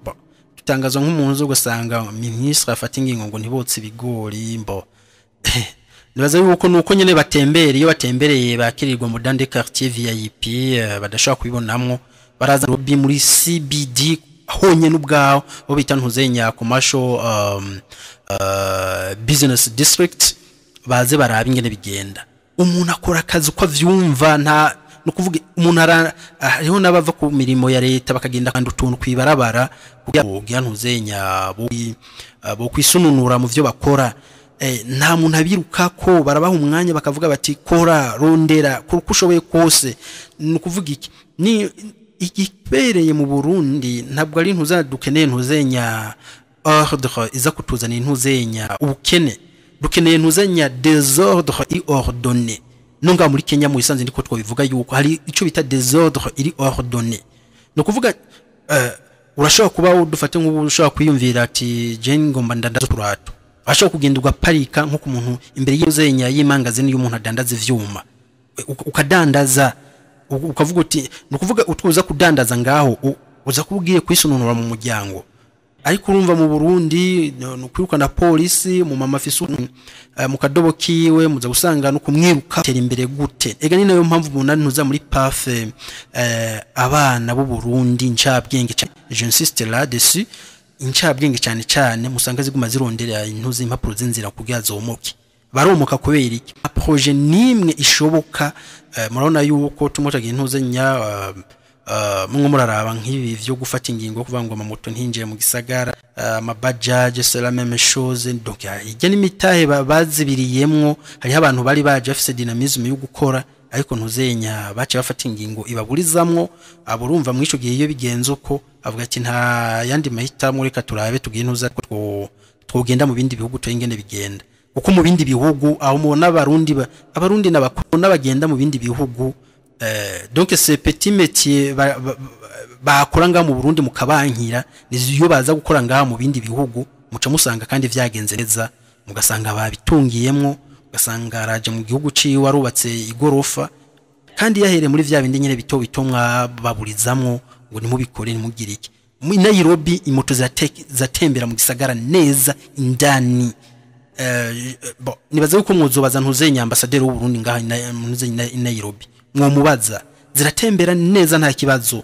tutangazwa nk'umuntu, ugasanga ministre afata ingingo ngo ntibotse ibigori. Mbo nibaza yuko nuko nyene batembera, iyo batembereye bakirirwa mu dans des quartiers VIP, badashobora kubibonamwo. Baraza lobby muri CBD honyene ubwaho bo bita ntuzenya commercial business district, baze barabe ingene bigenda. Umuntu akora akazi uko avyumva, nta nukuvuga umuntu hariho n'abava ku mirimo ya leta bakagenda kandi utuntu kwibarabara kugira ntuzenya bo kwisununura mu vyo bakora. Nta muntu abiruka ko barabaha umwanya, bakavuga bati: "Kora, rondera, kora uko ushoboye kose." Ni ukuvuga iki? Ni igibereye mu Burundi, ntabwo ari ntuza dukeneye ntuzenya ordre iza kutuzanira ntuzenya ubukene, dukeneye ntuzenya désordre i ordonné. No ngaha muri Kenya mu isanze ndiko twobivuga yuko hari ico bita désordre iri ordonné. Ni ukuvuga urashobora kuba, dufate nk'ubu, ushobora kwiyumvira ati: "Je ngomba ndandaza uturato." Ashobora kugenda ugaparika nko ku muntu imbere y'uzenya y'imangazini y'umuntu adandaza ivyuma, ukadandaza, ukavuga uti, ni ukuvuga utwuza kudandaza ngaho, uza kuba ugiye kwisununura mu muryango. Ariko urumva mu Burundi ni ukwirukana polisi mu mama afise mu kadobo kiwe, muza gusanga no kumwiruka. Tera imbere gute? Ega ni nayo mpamvu umuntu ntuza muri PAF, abana b'u Burundi ncabwenge cyane, j'insiste là-dessus, incabwenge cyane cyane, musanga ziguma zirondera intuzi impapuro z'inzira kugira zomoke. Baromoka kubera iki? Projet nimwe ishoboka. Murabona yuko tumotagira intuze nya mwe muraraba nk'ibi vyo gufata ingingo kuvuga ngo amamoto ntinjiye mu gisagara, amabajaje c'est la même chose. Donc ijya n'imitahe bazibiriyemwo. Hariho abantu bari baje bafise dynamisme yo gukora, ariko ntuzenya bace bafata ingingo ibaburizamwo. Abo urumva muri ico gihe iyo bigenze uko, avuga ati: "Nta yandi mahitamo, reka turabe tugiye ntuza twogenda mu bindi bihugu, tuye ingene bigenda." Kuko mu bindi bihugu aho mubona abarundi abarundi n'abakuru n'abagenda mu bindi bihugu, donc ces petits métiers bakora ngaha mu Burundi mukabankira, niyo baza gukora ngaha mu bindi bihugu, muca musanga kandi vyagenze neza, mugasanga babitungiyemwo, ugasanga araje mu gihugu ciwe arubatse igorofa, kandi yahereye muri vya bindi nyene bito bito mwababurizamwo ngo nimubikore, nimugire iki. Muri Nairobi imoto zatembera mu gisagara neza indani. Bon, nibaza yuko mwozobaza ntuzenya ambassadeur w'u Burundi ngaha ntuzenya i Nairobi, mwomubaza, ziratembera neza nta kibazo.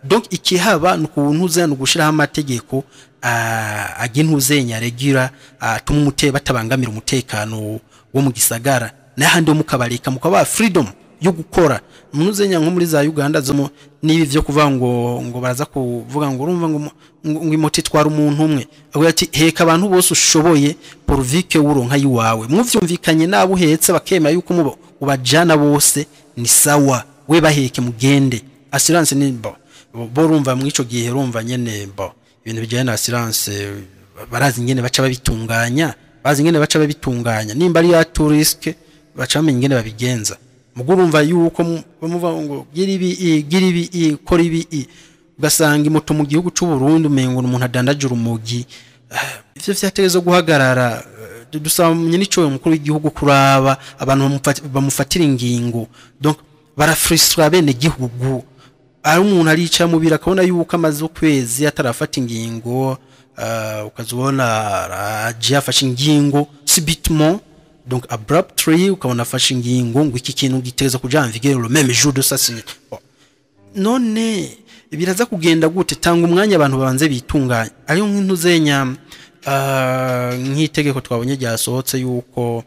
Donc ikihaba ni ukuntu no gushiraho amategeko agena ntuzenya regira atuma batabangamira umutekano wo mu gisagara, n'ahandi ho mukabareka mukaba freedom yo gukora. Ntuzenya nko muri za Uganda zo n'ibi vyo kuvuga ngo baraza kuvuga ngo urumva ngo imoto itwara umuntu umwe, avuga ati: "Heka abantu bose ushoboye pourvu que uronka yiwawe." Muvyumvikanye nabo uhetse bakemera yuko mubo ubajana bose, ni sawa, we baheke mugende. Assurance ni bo bo urumva muri ico gihe urumva nyene bo ibintu bijyanye na assurance barazi ingene baca babitunganya, bazi ingene baca babitunganya. Nimba ari ya touriste baca bamenya ingene babigenza. Mugo urumva yuko bamuvuga ngo gira ibi gira ibi kora ibi ugasanga imoto mu gihugu c'u Burundi umengo umuntu adandaje urumogi. Ivyo vyategerezwa guhagarara. Dusaba nyene ico umukuru w'igihugu kuraba abantu bamufatira ingingo. Donc barafrustra bene gihugu, ari umuntu arica mu biro akabona yuko amaze ukwezi atarafata ingingo, ukazubona aje afashe ingingo subitement, donc abruptly, ukabona afashe ingingo ngo iki kintu giteza kuja en vigueur le même jour de sa signature. Bon. None biraza kugenda gute? Tanga umwanya abantu babanze bitunganya. Ariyo nk'intuzenya nk'itegeko twabonye ryasohotse yuko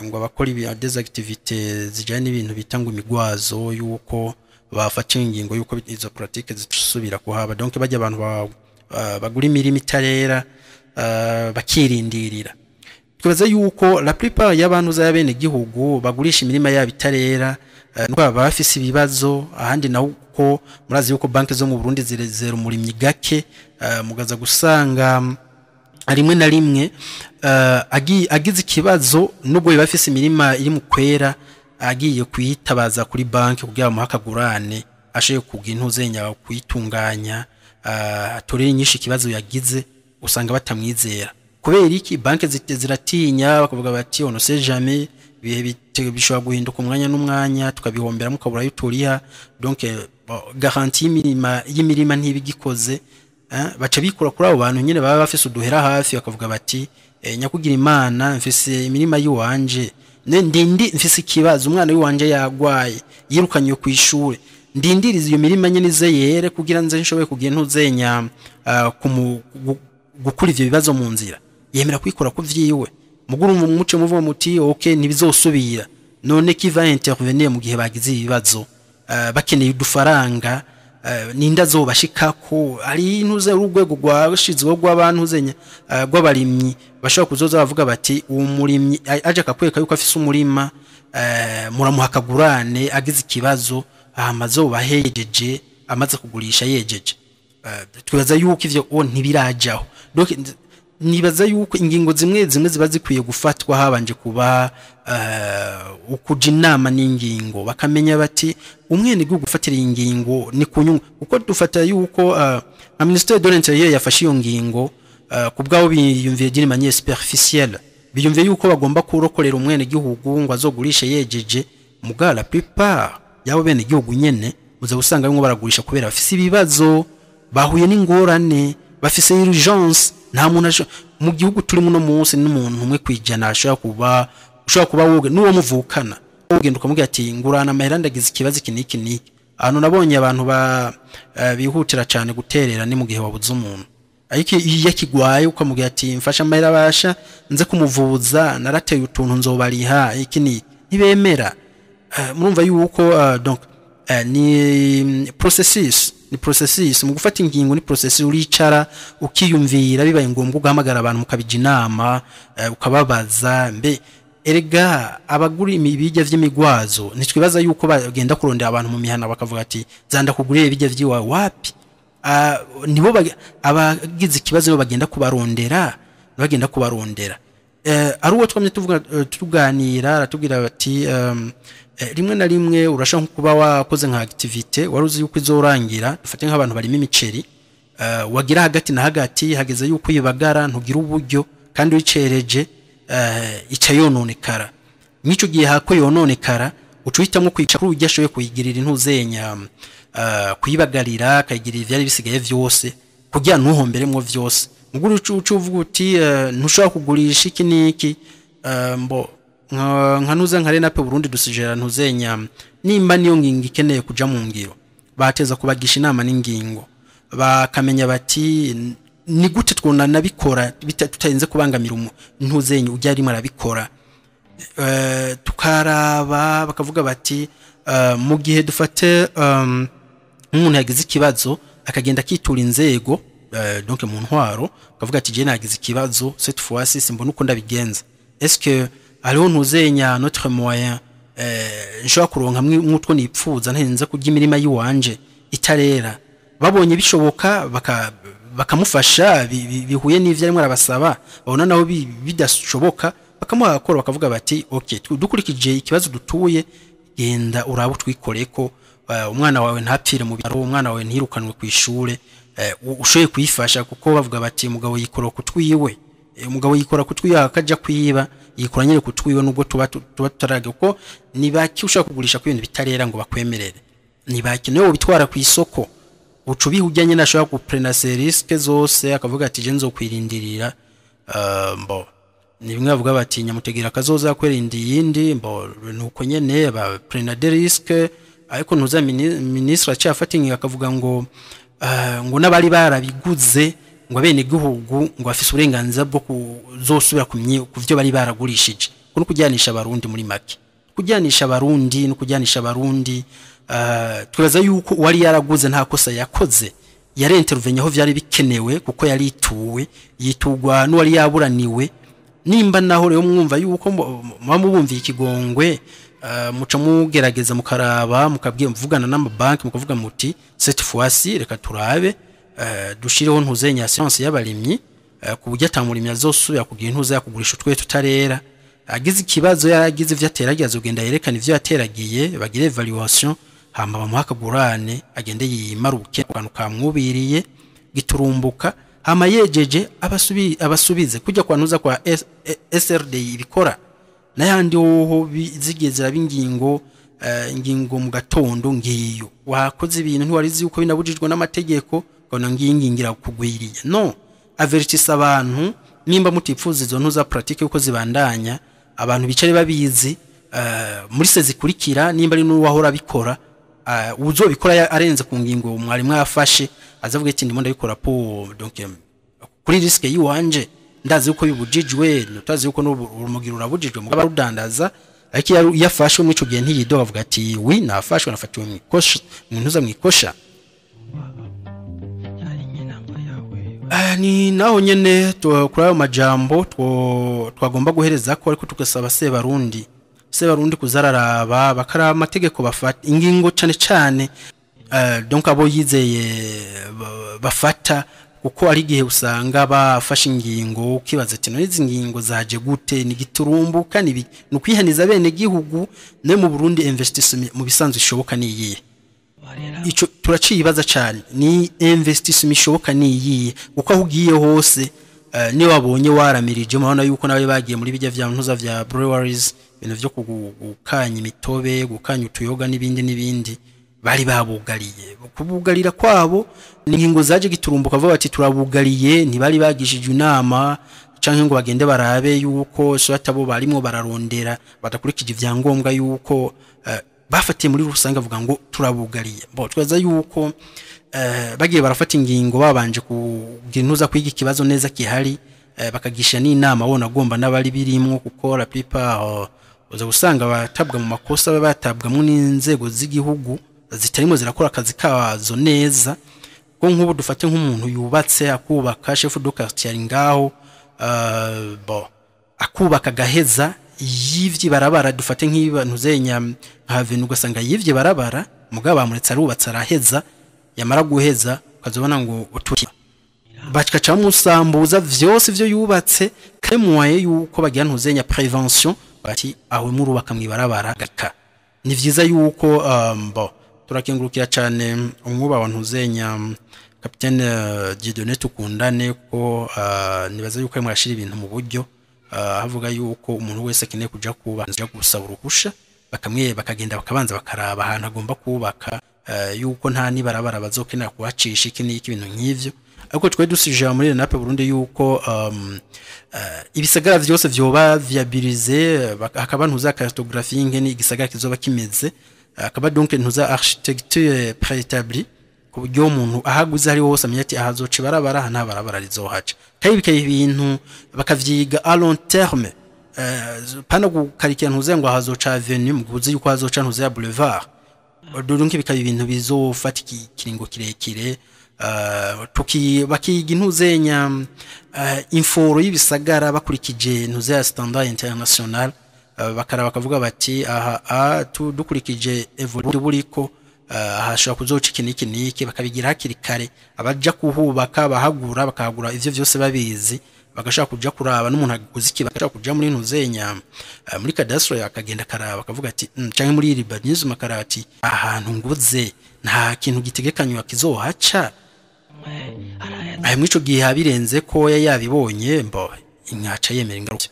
ngo abakora ibi des activités zijyanye n'ibintu bita ngo imigwazo, yuko bafata ingingo yuko izo pratique zisubira kuhaba. Donc bajya abantu bagura imirima itarera, bakirindirira. Twibaza yuko la plupart y'abantu za bene gihugu bagurisha imirima yabo itarera, nuko baba bafise ibibazo ahandi naho, ko murazi yuko banki zo mu Burundi zirezera umurimyi gake, mugaza gusanga rimwe na rimwe agize ikibazo, nubwo biba afise imirima iri mu kwera, agiye kuyitabaza kuri banki kugira bamuhe akagurane ashoboye kugira intuzenya kuyitunganya, atorere inyinshi ikibazo yagize, usanga batamwizera. Kubera iki? Banke ziratinya, bakavuga bati: "On ne sait jamais, ibihe bishobora guhinduka umwanya n'umwanya, tukabihomberamo, ukabura ayo turiha." Donc bon, garantie y'imirima ntibigikoze, baca bikura kuri abo bantu nyine baba bafise uduhera hafi, bakavuga bati: "Nyakugira Imana, mfise imirima yiwanje, ndindi mfise ikibazo, umwana w'iwanje yagwaye, yirukanywe ku ishure, ndindiriza iyo mirima nyine ize yere kugira nze nshobore kugira ntuzenya gukura ivyo bibazo mu nzira." Yemera kwikora ku vyiwe. Muguru muce muvuga muti: "OK, ntibizosubira." None qui va intervenir mu gihe bagize ibibazo, bakeneye udufaranga? Ninde azobashikako? Ari ntuze urugwego rwashizweho rw'abantu zenya, rw'abarimyi bashobora kuzoza bavuga bati: "Uwo murimyi aje akakwereka yuko afise umurima, muramuha akagurane, agize ikibazo hama azobahejeje amaze kugurisha yejeje." Twibaza yuko ivyo uwo ntibirajaho. Donc nibaza yuko ingingo zimwe zimwe ziba zikwiye gufatwa habanje kuba ukuja inama n'ingingo, bakamenya bati: "Umwene gihugu gufatira iyi ngingo ni ku nyungu." Kuko dufata yuko nka ministère de l'Intérieur yafashe iyo ngingo, ku bwabo biyumviye d'une manière superficielle, biyumviye yuko bagomba kurokorera umwene gihugu ngo azogurishe yejeje. Muga la plupart y'abo bene gihugu nyene muza gusanga bimwe baragurisha kubera bafise ibibazo, bahuye n'ingorane, bafise urgence. Nta muntu mu gihugu turimo uno munsi n'umuntu 1% ashobora kuba, ushobora kuba wowe n'uwo muvukana ugenda ukamubwira ati: "Ngurana amahera, ndagize ikibazo iki n'iki n'iki." Ahantu nabonye abantu ba bihutira cyane guterera ni mu gihe wabuze umuntu. Ariko iyo akigwaye ukamubwira ati: "Mfasha amahera, abasha nze kumuvuza, narateye utuntu, nzobariha iki n'iki," ntibemera. Murumva yuko donc ni processus, ni processus mu gufata ingingo, ni processus. Uricara ukiyumvira, bibaye ngombwa ugahamagara abantu mukabija inama, ukababaza. Mbe erega abagura ibijya vy'imigwazo ntitwibaza yuko bagenda kurondera abantu mu mihana bakavuga ati: "Zanda kugurira ibijya vy'iwawe"? Wapi. Nibo abagize ikibazo nibo bagenda kubarondera, bagenda kubarondera. Ari uwo twamye tuvuga, tuganira, aratubwira bati: "Rimwe na rimwe urashobora nko kuba wakoze nka activité wari uzi yuko izorangira." Dufate nk'abantu barimo imiceri, wagira hagati na hagati hageze yuko uyibagara, ntugira uburyo kandi wicereje, ica yononekara. Mw'ico gihe hako yononekara, uca uhitamo kwica kuri urya ashoboye kuyigirira intuzenya, kuyibagarira, akayigirira ivyari bisigaye vyose kugira ntuhomberemwo vyose. Muguru uca uvuga uti: "Ntushobora kugurisha iki n'iki." Mbo nka ntuze nka RENAPE Burundi dusijera ntuzenya, nimba niyo ngingo ikeneye kuja mu ngiro, bateza kubagisha inama n'ingingo, bakamenya bati: "Ni gute twonanabikora tutarinze kubangamira ntuzenya ujya arimo arabikora?" Tukaraba bakavuga bati: mu gihe dufate nk'umuntu yagize ikibazo akagenda akitura inzego, donc mu ntwaro, akavuga ati: "Je nagize ikibazo, cette fois-ci simbona uko ndabigenza, est-ce que hariho ntuzenya notre moyen nshobora kuronka mwutwo nipfuza ntarinze kurya imirima yiwanje itarera?" Babonye bishoboka bakamufasha bihuye n'ivyo arimo arabasaba. Babona naho bidashoboka, bakamuha akoro, bakavuga bati: "OK, dukurikije ikibazo dutuye, genda urabe utwikoreko, umwana wawe ntapfire mu bitaro, umwana wawe ntirukanwe ku ishure, ushoboye kuyifasha." Kuko bavuga bati: "Umugabo yikora ku twiwe." Umugabo yikora ku twiwe, akaja kwiba, yikora nyine ku twiwe, nubwo tuba tutaraga. Kuko ni baki ushobora kugurisha ku bintu bitarera ngo bakwemerere? Ni baki? Niwe ubitwara ku isoko, uca ubiha ujya nyine ashobora guprena ses risques zose, akavuga ati: "Je nzokwirindirira." Mbo ni bimwe bavuga bati: "Nyamutegera akazoza kwerinda iyindi." Mbo nuko nyene ba prena des risques. Ariko ntuza ministre acyafata ingingo akavuga ngo ngo n'abari barabiguze, ngo abene gihugu ngo bafise uburenganzira bwo kuzosubira ku vyo bari baragurishije. Ko no kujyanisha Abarundi, muri make kujyanisha Abarundi no kujyanisha Abarundi. Twibaza yuko uwari yaraguze nta kosa yakoze, yarentervenye aho vyari bikenewe, kuko yari ituwe, yitugwa n'uwari yaburaniwe. Nimba naho rero mwumva yuko muba mubumviye ikigongwe, muca mugerageza mukaraba, mukabwiye, muvugana n'amabanki, mukavuga muti: "Cette fois-ci reka turabe, dushireho ntuzenya assurance y'abarimyi, ku buryo atamurimyi azosubira kugira intuze yakugurisha utwe tutarera. Agize ikibazo, yaragize ivyo ateragiye, azogenda yerekana ivyo yateragiye, bagire evaluation, hama bamuha akagurane, agende yimara ubukene ku kantu kamwubiriye giturumbuka." Hama yejeje abasubize kujya kwa ntuza kwa SRD ibikora n'ayandi hoho zigeze ingingo ingingo mu gatondo ngiyo wakoze ibintu ntiwarizi yuko binabujijwe n'amategeko ngo ngingingira kugwiriye. No avertisa abantu nimba mutipfuza izo ntuza pratique uko zibandanya, abantu bicare babizi muri se zikurikira, nimba ari n'uwahora bikora uzobikora arenze ku ngingo mwari mwafashe azavuga ati ndimo ndabikora po donc kuri risque yiwanje, ndazi uko bibujijwe, nutazi uko n'urumugiro urabujijwe mugaba rudandaza. Ariko yafashwe muri ico gihe ntiyidoga avuga ati wi nafashwe nafatiwe mu ikosha mu ntuza mu ikosha. Ni naho nyene kuri ayo majambo twagomba guhereza ko, ariko tugasaba Sebarundi kuzararaba bakaraba amategeko bafata ingingo cane cane donc abo yizeye bafata, kuko ari gihe usanga bafashe ingingo ukibaza ati none izi ngingo zaje gute, ni giturumbuka ni ukwihaniza bene gihugu. Ne mu Burundi investissement mu bisanzwe ishoboka ni iyihe? Ico turacibaza cyane, ni investissement ishoboka ni iyihe? Kuko aho ugiye hose ni wabonye waramirije, murabona yuko nawe bagiye muri bijya vya ntuza vya breweries, ibintu vyo gukanya imitobe, gukanya utuyoga n'ibindi n'ibindi, bari babugariye. Kubugarira kwabo ni ingingo zaje giturumbuka vuba bati turabugariye, ntibari bagishije inama canke ngo bagende barabe yuko swatabo barimo bararondera badakurikije ivyangombwa yuko bafatiye muri rusange avuga ngo turabugariye. Bo twaza yuko bagiye barafata ingingo babanje kugintuza kwiga ikibazo neza kihari, bakagisha n'inama bona agomba n'abari birimwo, kuko la plupart uza gusanga batabwa mu makosa, batabwamwo n'inzego z'igihugu zitarimo zirakora akazi kazo neza. Ko nk'ubu dufate nk'umuntu yubatse akubaka chef de quartier ngaho bo akubaka gaheza yivye barabara, dufate nk'ibintu zenya nka venu ugasanga yivye barabara mugabo bamuretse arubatse araheza, yamara guheza ukazobona ngo utuki bakaca musambuza vyose ivyo yubatse kemwaye yuko bagira ntuzenya prevention bati aho murubaka mwibarabara gaka. Ni vyiza yuko bo turakengurukira cyane umwuba wa ntuzenya Capitaine Dieudonné Tukundane, ko nibaza yuko mwashira ibintu mu buryo avuga yuko umuntu wese akeneye kuja kubanza gusaba uruhusha bakamwe bakagenda bakabanza bakaraba ahantu agomba kubaka yuko nta nibarabara bazokenera kuhacisha iki n'iki ibintu nk'ivyo. Ariko twe dusije muri RENAPE Burundi yuko ibisagara vyose vyoba viabiliser, hakaba ntuza cartographie ingene igisagara kizoba kimeze, akaba donc ntuza architecture préétablie ku buryo umuntu ahaguze ari hose amenya ati ahazoca barabara nta barabara rizohaca. Kandi bikaye ibintu bakavyiga à long terme, pana gukarikira ntuze ngo ahazoca avenue muguzi yuko ahazoca ntuze ya boulevard, donc bikaba ibintu bizofata ikiringo kirekire. Bakiga intuzenya inforo y'ibisagara bakurikije ntuze ya standard international, bakaraba bakavuga bati aha dukurikije evolution buriko hashobora kuzoca iki n'iki n'iki, bakabigira hakiri kare, abaja kuhubaka bahagura bakahagura ivyo vyose babizi, bagashaka kuja kuraba n'umuntu aguze iki bagashaka kuja muri ntuzenya muri cadastre akagenda karaba akavuga ati canke muri urbanism akarati ahantu nguze nta kintu gitegekanywa kizohaca. Ayo mwico gihe habirenze ko yabibonye mbo inkaca yemera ingaruka.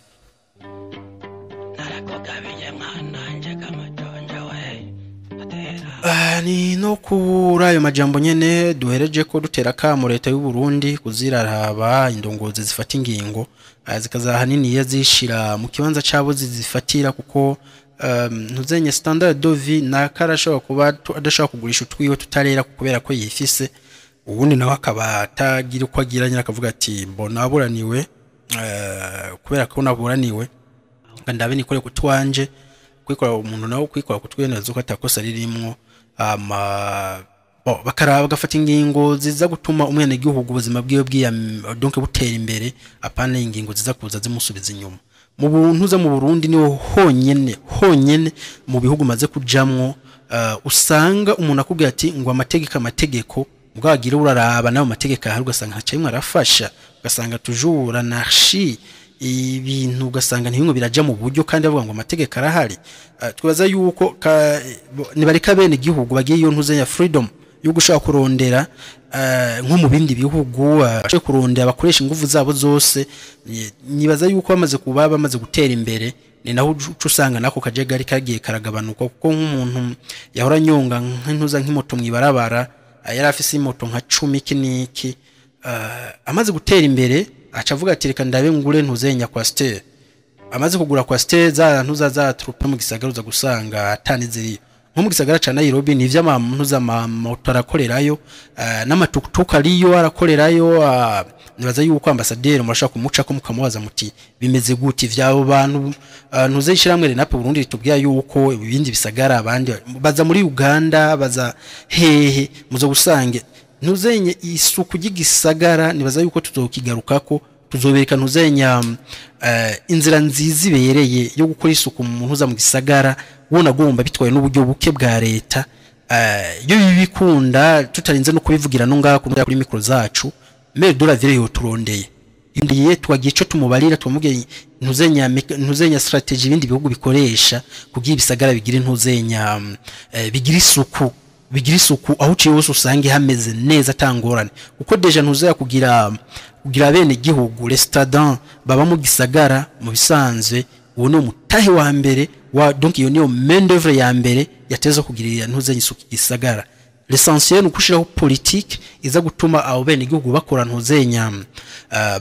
Ni no kuri ayo majambo nyene duhereje ko dutera kamo leta y'u Burundi kuziraraba indongozi zifata ingingo zikaza hanini zishira mu kibanza cabo zizifatira, kuko ntuzenye standard de vie na karashobora kuba adashobora kugurisha utwiwe tutarera kubera ko yifise, ubundi nawe akaba atagira uko agira nyine akavuga ati mbona aburaniwe kubera ko naburaniwe ndabe nikore kutwanje kwikora umuntu nawe kwikora kutweneza uko atakosa ririmwo. Bo bakaraba bagafata ingingo ziza gutuma umwene gihugu ubuzima bwiwe bwiya donc butera imbere, apana ingingo ziza kuza zimusubiza inyuma. Mu buntuza mu Burundi niho honyene mu bihugu maze kujamwo usanga umuntu akubwira ati ngo amategeko amategeko bwagira uraraba nayo amategeko ahari ugasanga ntaca arafasha, ugasanga toujours anarchie ibintu, ugasanga ntibimwe biraja mu buryo kandi bavuga ngo amategeko arahari. Twibaza yuko nibareka bene igihugu bagiye iyo ntuze ya freedom yo gushaka kurondera nko mu bindi bihugu, bashobore kurondera bakoresha ingufu zabo zose. Nibaza yuko bamaze kuba bamaze gutera imbere, ni naho uca usanga nako kajagari kagiye karagabanuka, kuko nk'umuntu yahora anyonga nk'intuza nk'imoto mw'ibarabara, yari afise imoto nka 10 iki niki, amaze gutera imbere aca avuga ati reka ndabe ngure ntuzenya Coaster. Amaze kugura Coaster, za ntuza za troupe mu gisagara uza gusanga atani ziriyo. Nko mu gisagara ca Nairobi ni ivy'amamuntu z'amamoto arakorerayo, n'amatukutuku ariyo arakorerayo. Nibaza yuko ambasaderi murashaka kumuca ko mukamubaza muti bimeze gute ivyabo bantu, ntuze ishiramwe RENAPE Burundi ritubwira yuko ibindi bisagara abandi baza muri Uganda, baza hehe, muzo gusange ntuzenye isuku ry'igisagara. Nibaza yuko tuzokigarukako, tuzobereka ntuzenya inzira nziza ibereye yo gukora isuku mu ntuza mu gisagara, wona agomba bitwaye n'uburyo buke bwa leta. Iyo bibikunda tutarinze no kubivugira no ngaha kuri micro zacu, maire de la ville yoturondeye indiye twagiye ico tumubarira, tumubwiye ntuzenya strategy ibindi bihugu bikoresha kugira ibisagara bigira ntuzenya bigira isuku, bigira isuku aho uciye hose usange hameze neza atangorane, kuko déjà ntuzaya kugira bene gihugu les citadins baba mu gisagara mu bisanzwe, uwo ni umutahe wa mbere wa, donc iyo niyo main d'œuvre ya mbere yateza kugirira ntuzenya isuku igisagara. L'essentiel ni ukushiraho politique iza gutuma abo bene igihugu bakora ntuzenya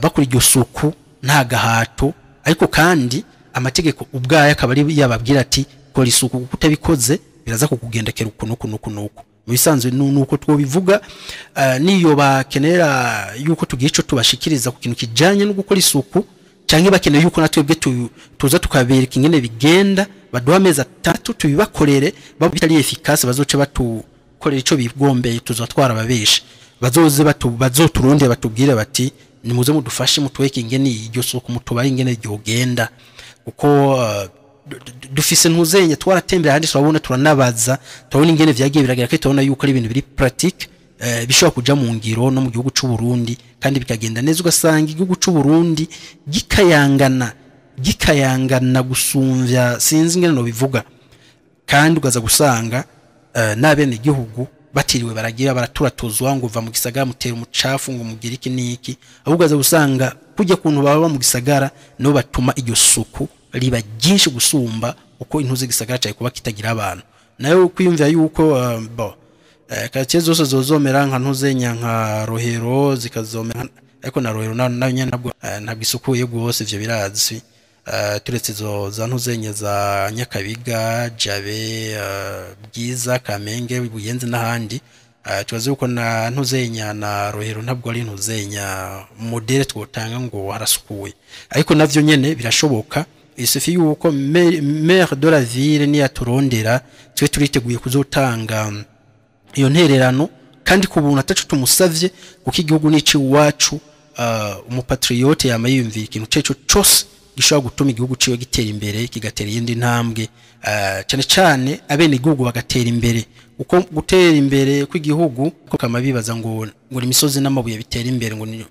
bakora iryo suku nta gahato, ariko kandi amategeko ubwayo akaba ari yababwira ati kora isuku, kuko utabikoze biraza kukugendekera uku nuku nuku nuku. Mu bisanzwe nuko twobivuga. Niyo bakenera yuko tugira ico tubashikiriza ku kintu kijanye no gukora isuku, canke bakeneye yuko natwebwe tuza tukabereka ingene bigenda, baduha amezi 3 tubibakorere, baba bitari efficace bazoce batukorera ico bigombeye, tuzatwara ababesha bazoze bazoturunde batubwire bati nimuze mudufashe mutweke ingene iryo suku, mutubare ingene ryogenda, kuko dufise ntuzenye twaratembera ahandi turabona, turanabaza, turabona ingene vyagiye biragira, kandi turabona yuko ari ibintu biri pratique, bishobora kuja mu ngiro no mu gihugu c'u Burundi kandi bikagenda neza, ugasanga igihugu c'u Burundi gikayangana gusumvya sinzi ingene no bivuga, kandi ugaza gusanga n'abene igihugu batiriwe baragira baraturatuzwa ngo uva mu gisagara mutera umucafu ngo mugire iki niki, ahubwo ugaza gusanga kujya kuntu baba mu gisagara no batuma iryo suku riba ryinshi gusumba uko intuze gisagara cyaye kuba kitagira abantu. Nayo kwiyumvira yuko bo quartier zose zozomera nka ntuzenya nka Rohero zikazomera, ariko na Rohero nayo nyene ntabwo isukuye gose, ivyo birazwi, turetse zo za ntuzenye za Nyakabiga, Jabe, Bwiza, Kamenge, Buyenzi n'ahandi. Tubaze yuko na ntuzenya na Rohero ntabwo ari ntuzenya modèle twotanga ngo harasukuye, ariko navyo nyene birashoboka. Il suffit yuko maire de la ville ni yaturondera, twe turiteguye kuzotanga iyo ntererano kandi ku buntu atacu tumusavye, kuko igihugu nici iwacu. Umupatriote yama yiyumvira ikintu ceco cose gishobora gutuma igihugu ciwe gitera imbere, kigatera iyindi ntambwe, cyane cyane abene igihugu bagatera imbere, uko gutera imbere kw'igihugu ko kama bibaza ngo imisozi n'amabuye bitera imbere, ngo ni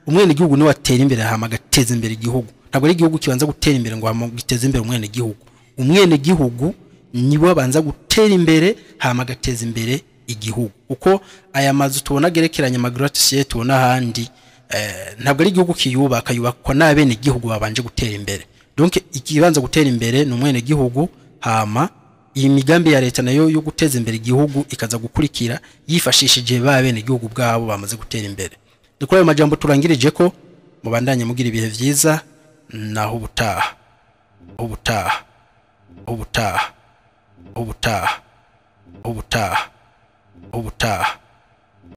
umwene igihugu niwe atera imbere hama agateza imbere igihugu. Ntabwo ari igihugu kibanza gutera imbere ngo hama giteze imbere umwene igihugu. Umwene igihugu niwe abanza gutera imbere hama agateza imbere igihugu, uko aya mazu tubona agerekeranye amagratte-ciel tubona ahandi, ntabwo ari igihugu kiyubaka, yubakwa n'abene igihugu babanje gutera imbere. Donc ikibanza gutera imbere ni umwene igihugu, hama iyi migambi ya leta nayo yo guteza imbere igihugu ikaza gukurikira yifashishije ba bene igihugu bwabo bamaze gutera imbere. Dukora ayo majambo turangirije ko mubandanye mugira ibihe vyiza, naho ubutaha, ubutaha, ubutaha, ubutaha, ubutaha, ubutaha.